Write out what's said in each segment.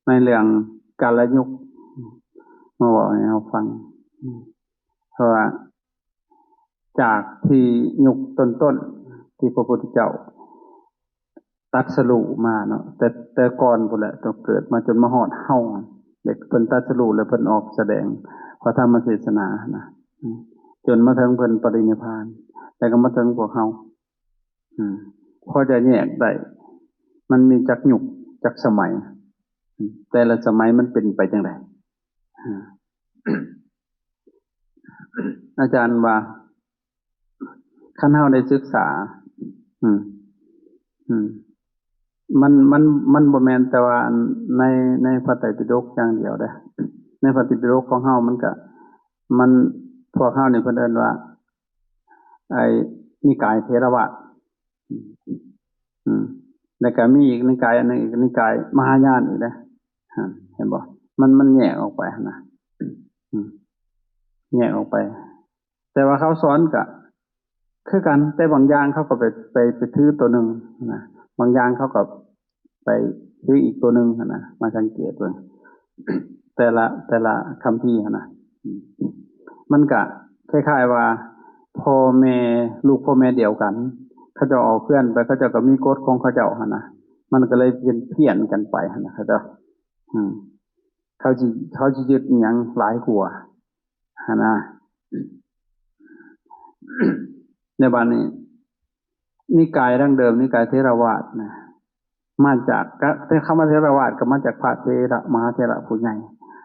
ໃນເລື່ອງກາລະຍຸກ ມາເວົ້າໃຫ້ເຮົາຟັງ. ເພາະວ່າຈາກທີ່ຍຸກຕົ້ນໆ ທີ່ພະພຸດທະເຈົ້າຕັດສະຮູ້ມາເນາະ ແຕ່ ແຕ່ກ່ອນພຸ້ນແຫຼະ ຕັ້ງແຕ່ເກີດມາຈົນມາຮອດເຮົາ ເດັກເພິ່ນຕັດສະຮູ້ ແລ້ວເພິ່ນອອກສະແດງພະທຳມະເທດສະໜານະ ຈົນມາເຖິງເພິ່ນປະລິນິບພານ ແລ້ວກໍມາເຖິງພວກເຮົາ. ອືມ ພໍຈະແຍກໄດ້ ມັນມີຈັກຍຸກຈັກສະໄໝ ອືມ ແຕ່ລະສະໄໝມັນເປັນໄປຈັ່ງໃດ? ອາ ອາຈານວ່າ ຄັນເຮົາໄດ້ສຶກສາ ອືມ ອືມ ມັນ ມັນ ມັນບໍ່ແມ່ນແຕ່ວ່າອັນໃນ ໃນພະໄຕປິດົກຢ່າງດຽວເດ້. ໃນພະໄຕປິດົກຂອງເຮົາມັນກະ ມັນ ພວກເຮົານີ້ເພິ່ນເອີ້ນວ່າ ໄອ້ນິກາຍເຖລະວາດ ອືມ ແລ້ວກະມີອີກນິກາຍອັນໜຶ່ງ ອີກນິກາຍມະຫາຍານອີກເດ້. ເຫັນບໍ່? ມັນ ມັນແຍກອອກໄປຫັ້ນນະ ອືມ ແຍກອອກໄປ. ແຕ່ວ່າເຂົາສອນກະຄືກັນ ແຕ່ບາງຢ່າງເຂົາກໍໄປ ໄປ ໄປຖືໂຕໜຶ່ງນະ ບາງຢ່າງເຂົາກໍໄປຖືອີກໂຕໜຶ່ງຫັ້ນນະ. ມາສັງເກດເບິ່ງ ແຕ່ລະ ແຕ່ລະຄຳພີຫັ້ນນະ ມັນກະຄ້າຍໆວ່າພໍ່ແມ່ ລູກພໍ່ແມ່ດຽວກັນ ເຂົາເຈົ້າອອກເຮືອນໄປ ເຂົາເຈົ້າກໍມີກົດຂອງເຂົາເຈົ້າຫັ້ນນະ ມັນກໍເລີຍເປັນພຽນກັນໄປຫັ້ນນະ ເຂົາເຈົ້າ ອືມ ເຂົາຊິ ເຂົາຊິຍຶດອີ່ຫຍັງຫຼາຍກວ່າຫັ້ນນະ. ໃນບາດນີ້ ນິກາຍດັ້ງເດີມ ນິກາຍເຖລະວາດນະ ມາຈາກ ກະ ແຕ່ຄຳວ່າເຖລະວາດກໍມາຈາກພະເຖລະ ມະຫາເຖລະຜູ້ໃຫຍ່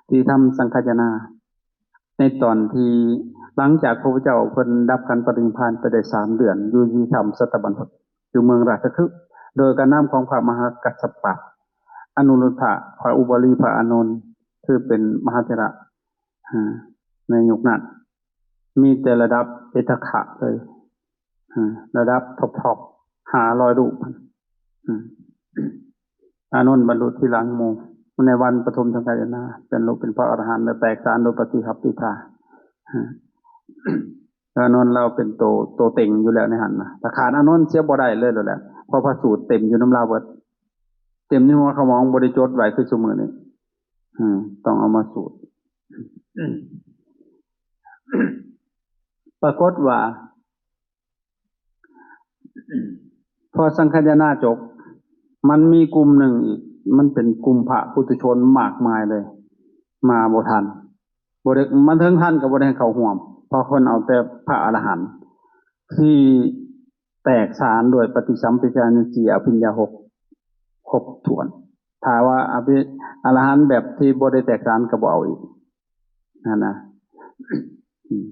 ທີ່ທຳສັງຄະຍານາ ໃນຕອນທີ່ຫຼັງຈາກພະພຸດທະເຈົ້າເພິ່ນດັບຂັນປະລິນິບພານໄປໄດ້ສາມເດືອນ ຢູ່ທີ່ຖ້ຳສັດຕະບັນພົດ ຢູ່ເມືອງລາຊະຄຶ ໂດຍການນຳຂອງພະມະຫາກັດສະປະອະນຸລຸດທະ ພະອຸບາລີ ພະອານົນ ຄືເປັນມະຫາເຖລະ ອາ ໃນຍຸກນັ້ນ ມີແຕ່ລະດັບເອຕະຂະເລີຍ ອາ ລະດັບທັອບໆ ຫ້າຮ້ອຍຮູບ ອາ ອານົນບັນລຸທີຫຼັງໝູ່ ໃນວັນປະຖົມສັງຄະຍານາ ເປັນ ເປັນພະອໍລະຫັນ ແລະ ແຕກສານໂດຍປະຕິຮັບຕິທາ ອາ ອານົນລາວເປັນໂຕ ໂຕເຕັງຢູ່ແລ້ວໃນຫັ້ນນະ ຖ້າຂາດອານົນເສຍບໍ່ໄດ້ເລີຍໂລດແຫຼະ ເພາະພະສູດເຕັມຢູ່ນຳລາວເບິດ ເຕັມໃນຫົວຂະໝອງ ບໍ່ໄດ້ຈົດໄວ້ຄືຊຸມື້ນີ້ ອືມ ຕ້ອງເອົາມາສູດ. ປາກົດວ່າ ພໍສັງຄະຍານາຈົບ ມັນມີກຸ່ມໜຶ່ງອີກ ມັນເປັນກຸ່ມພະປຸຖຸຊົນມາກມາຍເລີຍ ມາບໍ່ທັນ ບໍ່ໄດ້ ມາເຖິງທັນກໍບໍ່ໄດ້ເຂົ້າຮ່ວມ ເພາະເພິ່ນເອົາແຕ່ພະອະລະຫັນທີ່ແຕກສານດ້ວຍປະຕິສຳພິທານິດສະຍາອະພິນຍາຫົກ ຄົບຖ້ວນ ຖ້າວ່າອະພິ ອະລະຫັນແບບທີ່ບໍ່ໄດ້ແຕກສານກໍບໍ່ເອົາອີກຫັ້ນນະ. ອືມ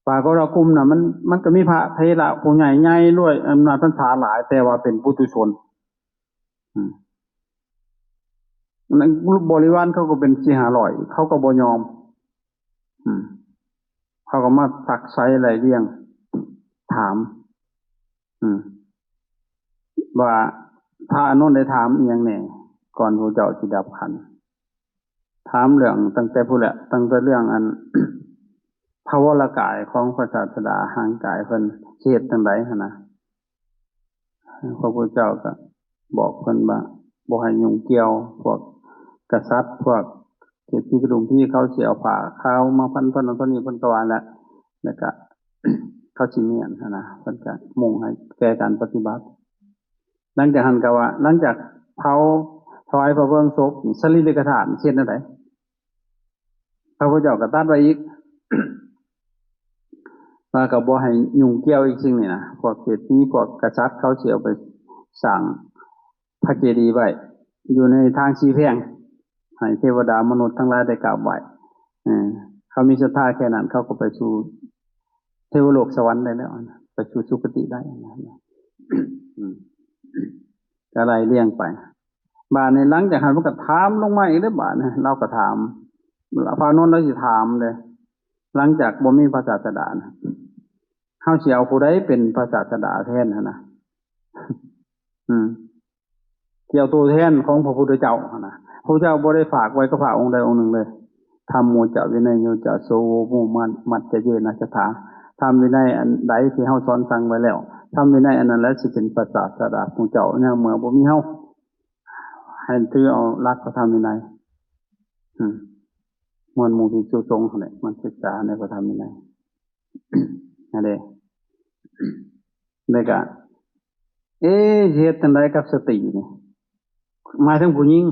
ປາກົດວ່າກຸ່ມນະ ມັນ ມັນກໍມີພະເຖລະຜູ້ໃຫຍ່ ໃຫຍ່ລວຍອຳນາດພັນສາຫຼາຍ ແຕ່ວ່າເປັນປຸຖຸຊົນ ອືມ ນັ້ນ ບໍລິວານເຂົາກໍເປັນສີ່ຫ້າຮ້ອຍ ເຂົາກໍບໍ່ຍອມ ອືມ ເຂົາກໍມາຊັກໄຊໄລ່ລຽງ ຖາມ ອືມ ວ່າພະອານົນໄດ້ຖາມອີ່ຫຍັງແດ່ ກ່ອນພະເຈົ້າຊິດັບຂັນ? ຖາມເລື່ອງຕັ້ງແຕ່ພຸ້ນແຫຼະ ຕັ້ງແຕ່ເລື່ອງອັນ ພະວໍລະກາຍຂອງພະສາສະດາ ຮ່າງກາຍເພິ່ນຊິເຮັດຈັ່ງໃດຫັ້ນນະ. ພະພຸດທະເຈົ້າກໍບອກເພິ່ນວ່າ ບໍ່ໃຫ້ຫຍຸ້ງກ່ຽວພວກກະສັດ ພວກເສດຖີກະດຸມພີ ເຂົາຊິເອົາຜ້າຂາວມາພັນ ເທົ່ານັ້ນເທົ່ານີ້ ເພິ່ນກໍວ່າແຫຼະ ແລ້ວກໍເຂົາຊິມ້ຽນຫັ້ນນະ ເພິ່ນກໍມຸ່ງໃຫ້ແກ່ການປະຕິບັດ. ຫຼັງຈາກຫັ້ນກໍວ່າ ຫຼັງຈາກເຜົາຖວາຍພະເພີງສົບ ສະລີລິກະທາດເຮັດແນວໃດ? ພະພຸດທະເຈົ້າກໍຕັດໄວ້ອີກ ວ່າກໍບໍ່ໃຫ້ຫຍຸ້ງກ່ຽວອີກສິ່ງນີ້ນະ ພວກເສດຖີ ພວກກະສັດ ເຂົາຊິເອົາໄປສ້າງພະເຈດີໄວ້ຢູ່ໃນທາງສີແພງ ໃຫ້ເທວະດາມະນຸດທັງຫຼາຍໄດ້ກາບໄຫວ້ ເອີ ເຂົາມີສັດທາແຄ່ນັ້ນ ເຂົາກໍໄປສູ່ເທວະໂລກສະຫວັນໄດ້ແລ້ວ ໄປສູ່ສຸຄະຕິໄດ້ ອືມ ກໍໄລ່ລຽງໄປ. ບາດນີ້ຫຼັງຈາກຫັ້ນ ເພິ່ນກໍຖາມລົງມາອີກເດ້ ບາດນີ້ລາວກໍຖາມ ພະອານົນລາວຊິຖາມເດ້ ຫຼັງຈາກບໍ່ມີພະສາສະດານະ ເຮົາຊິເອົາຜູ້ໃດເປັນພະສາສະດາແທນຫັ້ນນະ ອືມ ຊິເອົາໂຕແທນຂອງພະພຸດທະເຈົ້າຫັ້ນນະ ພະພຸດທະເຈົ້າບໍ່ໄດ້ຝາກໄວ້ກັບພະອົງໃດອົງໜຶ່ງເລີຍ. ທຳໂມຈະ ວິໄນໂຍຈະ ໂສ ໂວ ໂມ ມັດ ມັດຈະ ເຍນະ ສັດຖາ ທຳວິໄນອັນໃດທີ່ເຮົາສອນສັ່ງໄວ້ແລ້ວ ທຳວິໄນອັນນັ້ນແຫຼະຊິເປັນພະສາສະດາຂອງເຈົ້າ ໃນເມື່ອບໍ່ມີເຮົາ. ໃຫ້ຖືເອົາຫຼັກພະທຳວິໄນ ອືມ ມວນໝູ່ພິກສຸສົງຫັ້ນແຫຼະ ມາສຶກສາໃນພະທຳວິໄນ ຫັ້ນເດ້. ແລ້ວກະ ເອ ຊິເຮັດຈັ່ງໃດກັບສະຕີນີ້? ໝາຍເຖິງຜູ້ຍິງ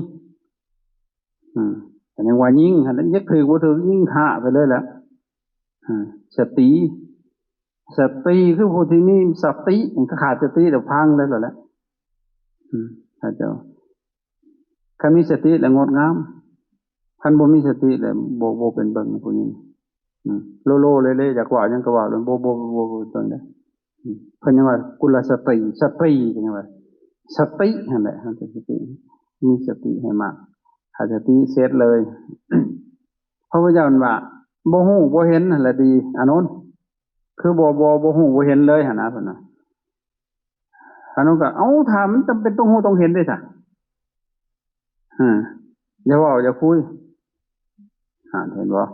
ອືມ ກໍຍັງວ່າຍິງຫັ້ນແຫຼະ ຈັກຖືກບໍ່ຖືກ ຍິງຂ້າໄປເລີຍແຫຼະ. ອາ ສະຕີ ສະຕີຄືຜູ້ທີ່ມີສະຕິ ຖ້າຂາດສະຕິແລ້ວພັງເລີຍແຫຼະ. ອືມ ເຂົາເຈົ້າ ຄັນມີສະຕິແລ້ວງົດງາມ ຄັນບໍ່ມີສະຕິແລ້ວບໍ່ ບໍ່ເປັນເບິ່ງຜູ້ຍິງ. ອືມ ໂລໂລເລເລ ຢາກເວົ້າຫຍັງກໍເວົ້າ ບໍ່ ບໍ່ ບໍ່ ບໍ່ເບິ່ງເດ້. ອືມ ເພິ່ນຍັງວ່າກຸລະສະຕີ ສະຕີ ເພິ່ນຍັງວ່າສະຕິຫັ້ນແຫຼະ ເຮົາຈະສະຕິ ມີສະຕິໃຫ້ມາກ ຂາດສະຕິເສັດເລີຍ. ພະພຸດທະເຈົ້າເພິ່ນວ່າ ບໍ່ຮູ້ບໍ່ເຫັນຫັ້ນແຫຼະດີ ອານົນ ຄືບໍ່ ບໍ່ ບໍ່ຮູ້ບໍ່ເຫັນເລີຍຫັ້ນນະ ເພິ່ນວ່າ. ອານົນກໍ ເອົ້າ ຖ້າມັນຈຳເປັນຕ້ອງຮູ້ຕ້ອງເຫັນເດ້ຊະ ອາ ຢ່າເວົ້າຢ່າຄຸຍ ອາ ເຫັນບໍ່?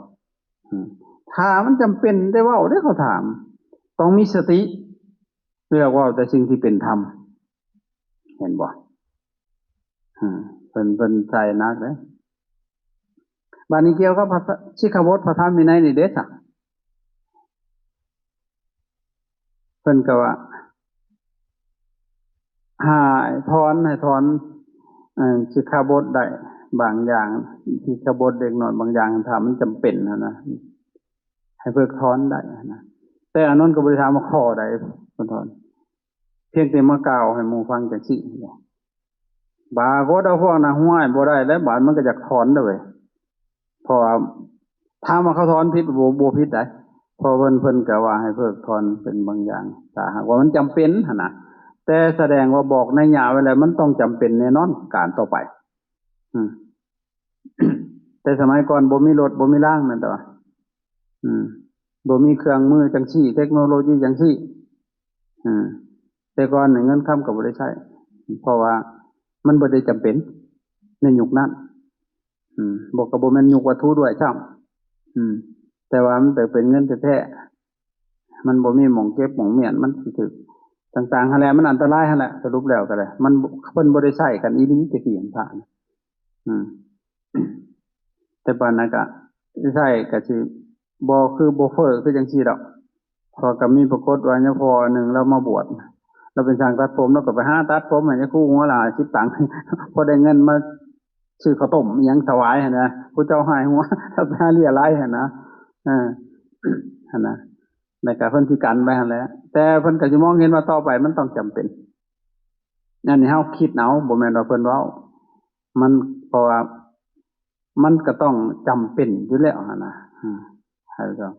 ອືມ ຖ້າມັນຈຳເປັນໄດ້ເວົ້າເດ້ ເຂົາຖາມ ຕ້ອງມີສະຕິ ເລືອກເວົ້າແຕ່ສິ່ງທີ່ເປັນທຳ ເຫັນບໍ່? ອືມ ເພິ່ນ ເພິ່ນໃສ່ໜັກເດ້. ບາດນີ້ກ່ຽວກັບພະ ສິກຂາບົດພະທຳວິໄນນີ້ເດ້ຊະ ເພິ່ນກໍວ່າ ໃຫ້ຖອນ ໃຫ້ຖອນ ເອີ ສິກຂາບົດໄດ້ບາງຢ່າງ ສິກຂາບົດເດັກນ້ອຍບາງຢ່າງ ຖ້າມັນຈຳເປັນຫັ້ນນະ ໃຫ້ເພິກຖອນໄດ້ຫັ້ນນະ. ແຕ່ອານົນກໍບໍ່ໄດ້ຖາມວ່າຂໍ້ໃດເພິ່ນຖອນ ພຽງແຕ່ມາກ່າວໃຫ້ໝູ່ຟັງຈັ່ງຊີ້. ປາກົດເອົາພວກນັ້ນຫ້ວຍບໍ່ໄດ້ແລ້ວ ບາດມັນກໍຢາກຖອນເດ້ເວີຍ ເພາະວ່າຖາມວ່າເຂົາຖອນຜິດບໍ່? ບໍ່ຜິດໃດ ເພາະເພິ່ນ ເພິ່ນກໍວ່າໃຫ້ເພິກຖອນເປັນບາງຢ່າງ ຖ້າຫາກວ່າມັນຈຳເປັນຫັ້ນນະ. ແຕ່ສະແດງວ່າບອກໄນຍະໄວ້ແລ້ວ ມັນຕ້ອງຈຳເປັນແນ່ນອນການຕໍ່ໄປ. ອືມ ແຕ່ສະໄໝກ່ອນບໍ່ມີລົດ ບໍ່ມີລາງ ແມ່ນແຕ່ວ່າ ອືມ ບໍ່ມີເຄື່ອງມືຈັ່ງຊີ້ ເຕັກໂນໂລຢີຈັ່ງຊີ້ ອືມ ແຕ່ກ່ອນນີ້ເງິນຄຳກໍບໍ່ໄດ້ໃຊ້ ເພາະວ່າມັນບໍ່ໄດ້ຈຳເປັນໃນຍຸກນັ້ນ. ອືມ ບໍ່ ກໍບໍ່ແມ່ນຍຸກວັດຖຸດ້ວຍຊ້ຳ ອືມ ແຕ່ວ່າມັນໄປເປັນເງິນແທ້ໆ ມັນບໍ່ມີໝ່ອງເກັບໝ່ອງມ້ຽນ ມັນຊິຖືກຕ່າງໆຫັ້ນແຫຼະ ມັນອັນຕະລາຍຫັ້ນແຫຼະ. ສະຫຼຸບແລ້ວກໍໄດ້ ມັນ ເພິ່ນບໍ່ໄດ້ໃຊ້ກັນອີ່ຫຼີແຕ່ກີ້ພະ ອືມ ແຕ່ປານນັ້ນກະໃຊ້ກະຊິບໍ່ຄືບໍ່ເຟີ້ຄືຈັ່ງຊີ້ດອກ. ເພາະກະມີປາກົດວ່າຍາພໍ່ໜຶ່ງລາວມາບວດ ລາວເປັນຊ່າງຕັດຜົມ ລາວກໍໄປຫາຕັດຜົມໃຫ້ຍາຄູຫົວລະຫ້າສິບຕັງ ພໍໄດ້ເງິນມາຊື້ເຂົ້າຕົ້ມອີ່ຫຍັງຖວາຍຫັ້ນນະ ຜູ້ເຈົ້າໃຫ້ຫົວ ລາວໄປຫາເລຍໄລຫັ້ນນະ ເອີ ຫັ້ນນະ. ແລ້ວກະເພິ່ນຊິກັນໄວ້ຫັ້ນແຫຼະ ແຕ່ເພິ່ນກະຊິມອງເຫັນວ່າຕໍ່ໄປມັນຕ້ອງຈຳເປັນ. ອັນນີ້ເຮົາຄິດເອົາ ບໍ່ແມ່ນວ່າເພິ່ນເວົ້າ ມັນ ເພາະວ່າມັນກໍຕ້ອງຈຳເປັນຢູ່ແລ້ວຫັ້ນນະ ອາ ໃຫ້ເຈົ້າ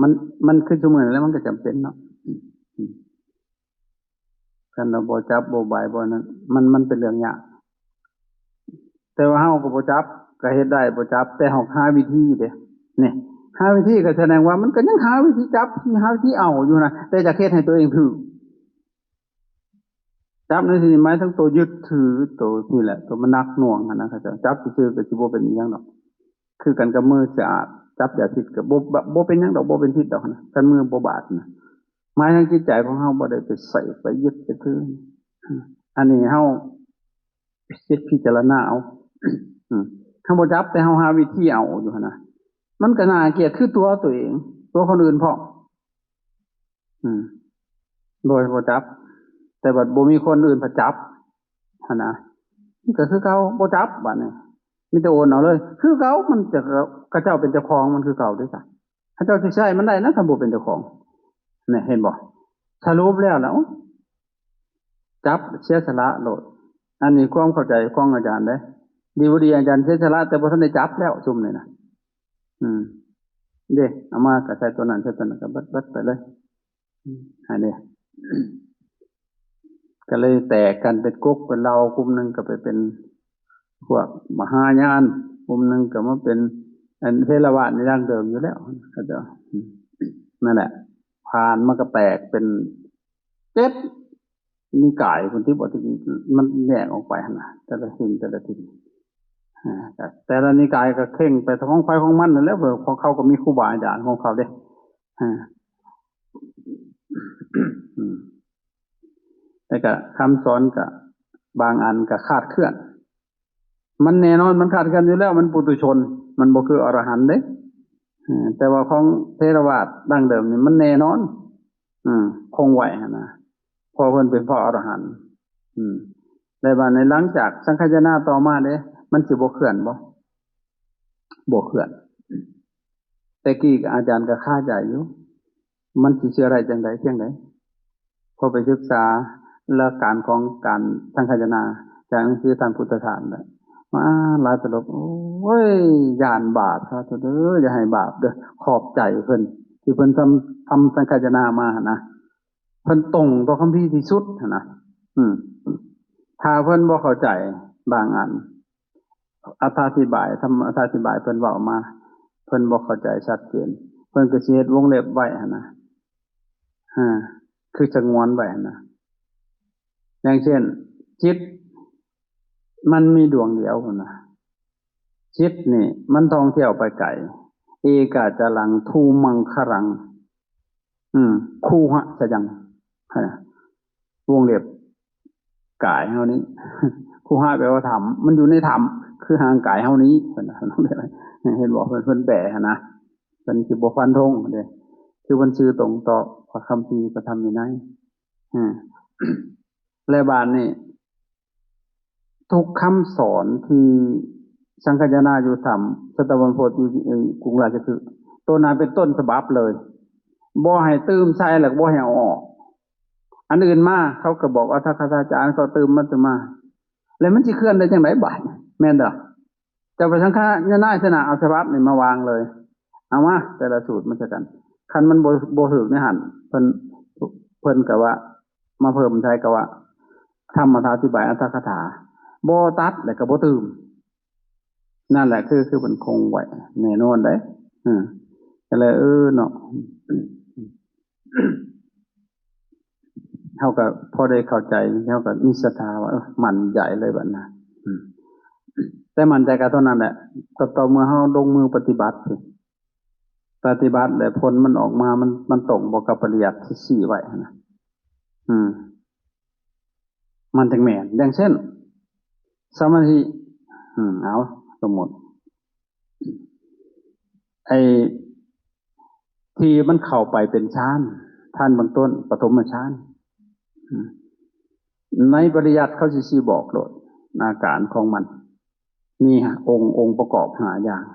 ມັນ ມັນຄືຊຸມື້ນີ້ແລ້ວ ມັນກໍຈຳເປັນເນາະ ອືມ ຄັນວ່າບໍ່ຈັບບໍ່ບາຍບໍ່ນັ້ນ ມັນ ມັນເປັນເລື່ອງຍາກ. ແຕ່ວ່າເຮົາກໍບໍ່ຈັບ ກໍເຮັດໄດ້ບໍ່ຈັບ ແຕ່ເຮົາຫາວິທີເດ້ ນີ້ ຫາວິທີກໍສະແດງວ່າມັນກໍຍັງຫາວິທີຈັບ ຫາວິທີເອົາຢູ່ນະ ແຕ່ຢາກເຮັດໃຫ້ຕົວເອງຖືກ. ຈັບໃນທີ່ນີ້ໝາຍເຖິງໂຕຍຶດຖື ໂຕນີ້ແຫຼະ ໂຕມັນໜັກໜ່ວງຫັ້ນນະ ເຂົາເຈົ້າຈັບຊື່ໆກໍຊິບໍ່ເປັນອີ່ຫຍັງດອກ. ຄືກັນກັບມືສະອາດ ຈັບຢາພິດກໍບໍ່ ບໍ່ເປັນຫຍັງດອກ ບໍ່ເປັນພິດດອກນະ ຄັນມືບໍ່ບາດນະ. ໝາຍເຖິງຈິດໃຈຂອງເຮົາບໍ່ໄດ້ໄປໃສ່ໄປຍຶດໄປຖື. ອັນນີ້ເຮົາ ພິ ພິຈາລະນາເອົາ ອືມ ເຮົາບໍ່ຈັບ ແຕ່ເຮົາຫາວິທີເອົາຢູ່ຫັ້ນນະ ມັນກໍໜ້າກຽດຄືຕົວໂຕເອງ ຕົວຄົນອື່ນພ້ອມ ອືມ ໂດຍບໍ່ຈັບ ແຕ່ບັດບໍ່ມີຄົນອື່ນມາຈັບຫັ້ນນະ ມັນກໍຄືເກົ່າ ບໍ່ຈັບບາດນີ້ ມີແຕ່ໂອນເອົາເລີຍ ຄືເກົ່າ ມັນຈະ ເຂົາເຈົ້າເປັນເຈົ້າຂອງມັນຄືເກົ່າເດ້ຊະ. ເຂົາເຈົ້າຊິໃຊ້ມັນໄດ້ນະ ຄັນບໍ່ເປັນເຈົ້າຂອງ ນີ້ ເຫັນບໍ່? ສະຫຼຸບແລ້ວລະ ຈັບເສຍສະຫຼະໂລດ. ອັນນີ້ຄວາມເຂົ້າໃຈຂອງອາຈານເດ້ ດີບໍ່ດີອາຈານເສຍສະຫຼະ ແຕ່ບໍ່ທັນໄດ້ຈັບແລ້ວຊຸມນີ້ນະ ອືມ ເດ້ ເອົາມາກໍໃຊ້ຕົວນັ້ນ ໃຊ້ຕົວນັ້ນ ກໍເບິດໆໄປເລີຍ ອືມ ຫັ້ນເດ້ ກໍເລີຍແຕກກັນເປັນກົກເປັນເຫຼົ່າ ກຸ່ມໜຶ່ງກໍໄປເປັນພວກມະຫາຍານ ກຸ່ມໜຶ່ງກໍມາເປັນອັນເຖລະວາດໃນດັ່ງເດີມຢູ່ແລ້ວ ເຂົາເຈົ້າ ອືມ ນັ້ນແຫຼະ ຜ່ານມາກໍແຕກເປັນເຈັດ ນິກາຍພຸ້ນຕິ ບໍ່ ທີ່ມັນແຍກອອກໄປຫັ້ນນະ ແຕ່ລະຖິ່ນ ແຕ່ລະຖິ່ນ ອາ ແຕ່ລະນິກາຍກໍເຄັ່ງໄປຂອງໃຜຂອງມັນນັ້ນແຫຼະ ເພາະຂອງເຂົາກໍມີຄູບາອາຈານຂອງເຂົາເດ້ ອາ ອືມ ແລ້ວກໍຄຳສອນກໍ ບາງອັນກໍຄາດເຄື່ອນ. ມັນແນ່ນອນ ມັນຄາດເຄື່ອນຢູ່ແລ້ວ ມັນປຸຖຸຊົນ ມັນບໍ່ຄືອະລະຫັນເດ້. ເອີ ແຕ່ວ່າຂອງເຖລະວາດດັ້ງເດີມນີ້ມັນແນ່ນອນ ເອີ ຄົງໄວ້ຫັ້ນນະ ເພາະເພິ່ນເປັນພະອະລະຫັນ. ອືມ ແລ້ວບາດນີ້ຫຼັງຈາກສັງຂາຍະນາຕໍ່ມາເດ້ ມັນຊິບໍ່ເຄື່ອນບໍ່? ບໍ່ເຄື່ອນ. ແຕ່ກີ້ອາຈານກໍຄາໃຈຢູ່ ມັນຊິເຊື່ອໄດ້ຈັ່ງໃດ ພຽງໃດ? ພໍໄປສຶກສາຫຼັກການຂອງການສັງຂາຍະນາ ຈາກໜັງສືທ່ານພຸດທະທາດແຫຼະ ມາອ່ານຫຼາຍຕະຫຼົບ ໂອ້ຍ ຢ້ານບາບຊະເດີ ຢ່າໃຫ້ບາບເດີ. ຂອບໃຈເພິ່ນ ທີ່ເພິ່ນທຳ ທຳສັງຂາຍະນາມາຫັ້ນນະ ເພິ່ນຕົງຕໍ່ຄຳພີທີ່ສຸດຫັ້ນນະ. ອືມ ຖ້າເພິ່ນບໍ່ເຂົ້າໃຈບາງອັນ ອະຖາທິບາຍ ທຳອະຖາທິບາຍເພິ່ນເວົ້າມາ ເພິ່ນບໍ່ເຂົ້າໃຈຊັດເຈນ ເພິ່ນກໍຊິເຮັດວົງເລັບໄວ້ຫັ້ນນະ ອາ ຄືສະຫງວນໄວ້ຫັ້ນນະ. ຢ່າງເຊັ່ນ ຈິດມັນມີດວງດຽວພຸ້ນນະ ຈິດນີ້ມັນທ່ອງທ່ຽວໄປໄກ ເອກາຈະລັງ ທຸມັງຄະລັງ ອືມ ຄູຫະສະຍັງ ວົງເລັບ ກາຍເຮົານີ້ ຄູຫະແປວ່າຖ້ຳ ມັນຢູ່ໃນຖ້ຳ ຄືຮ່າງກາຍເຮົານີ້ ເພິ່ນວ່າ ເຫັນບໍ່? ເພິ່ນ ເພິ່ນແປຫັ້ນນະ ເພິ່ນຊິບໍ່ຟັນທົງເດ້ ຄືເພິ່ນຊື່ຕົງຕໍ່ພະຄຳພີ ພະທຳວິໄນ. ອາ ແລະ ບາດນີ້ ທຸກຄຳສອນທີ່ສັງຄາຍະນາຢູ່ຖ້ຳສັດຕະວັນໂພດ ຢູ່ ເອີ ກຸງລາຊະຄຶ ໂຕນັ້ນເປັນຕົ້ນສະບັບເລີຍ ບໍ່ໃຫ້ຕື່ມໃສ່ ແລ້ວກໍບໍ່ໃຫ້ເອົາອອກ. ອັນອື່ນມາເຂົາກໍບອກອັດຖະກະຖາຈານ ເຂົາຕື່ມມາຕື່ມມາ ແລ້ວມັນຊິເຄື່ອນໄດ້ຈັ່ງໃດບາດນີ້ ແມ່ນເດີ? ເຈົ້າໄປສັງຄາຍະນາຊະນະ ເອົາສະບັບນີ້ມາວາງເລີຍ ເອົາມາແຕ່ລະສູດມາໃສ່ກັນ ຄັນມັນບໍ່ ບໍ່ຖືກໃນຫັ້ນ ເພິ່ນ ເພິ່ນກໍວ່າ ມາເພີ່ມໃສ່ກໍວ່າ ທຳມະຖາທິບາຍອັດຖະກະຖາ ບໍ່ຕັດແລ້ວກໍບໍ່ຕື່ມ. ນັ້ນແຫຼະ ຄື ຄືເພິ່ນຄົງໄວ້ແນ່ນອນເດ້. ເອີ ກໍເລີຍ ເອີ ເນາະ ເຮົາກໍພໍໄດ້ເຂົ້າໃຈ ເຮົາກໍມີສັດທາວ່າ ເອີ ໝັ້ນໃຈເລີຍບັດນະ. ອືມ ແຕ່ໝັ້ນໃຈກໍເທົ່ານັ້ນແຫຼະ ກໍຕໍ່ເມື່ອເຮົາລົງມືປະຕິບັດ ປະຕິບັດແລ້ວຜົນມັນອອກມາ ມັນ ມັນຕົງບໍ່ກັບປະລິຍັດທີ່ຊີ້ໄວ້ຫັ້ນນະ. ອືມ ມັນຈຶ່ງແມ່ນ. ຢ່າງເຊັ່ນ ສະມາທິ ອືມ ເອົາ ສົມມຸດ ໄອ້ທີ່ມັນເຂົ້າໄປເປັນฌານ ທານເບື້ອງຕົ້ນ ປະຖົມມະຊານ ອືມ ໃນປະລິຍັດເຂົາຊິຊີ້ບອກໂລດ ອາການຂອງມັນ ມີອົງ ອົງປະກອບຫ້າຢ່າງ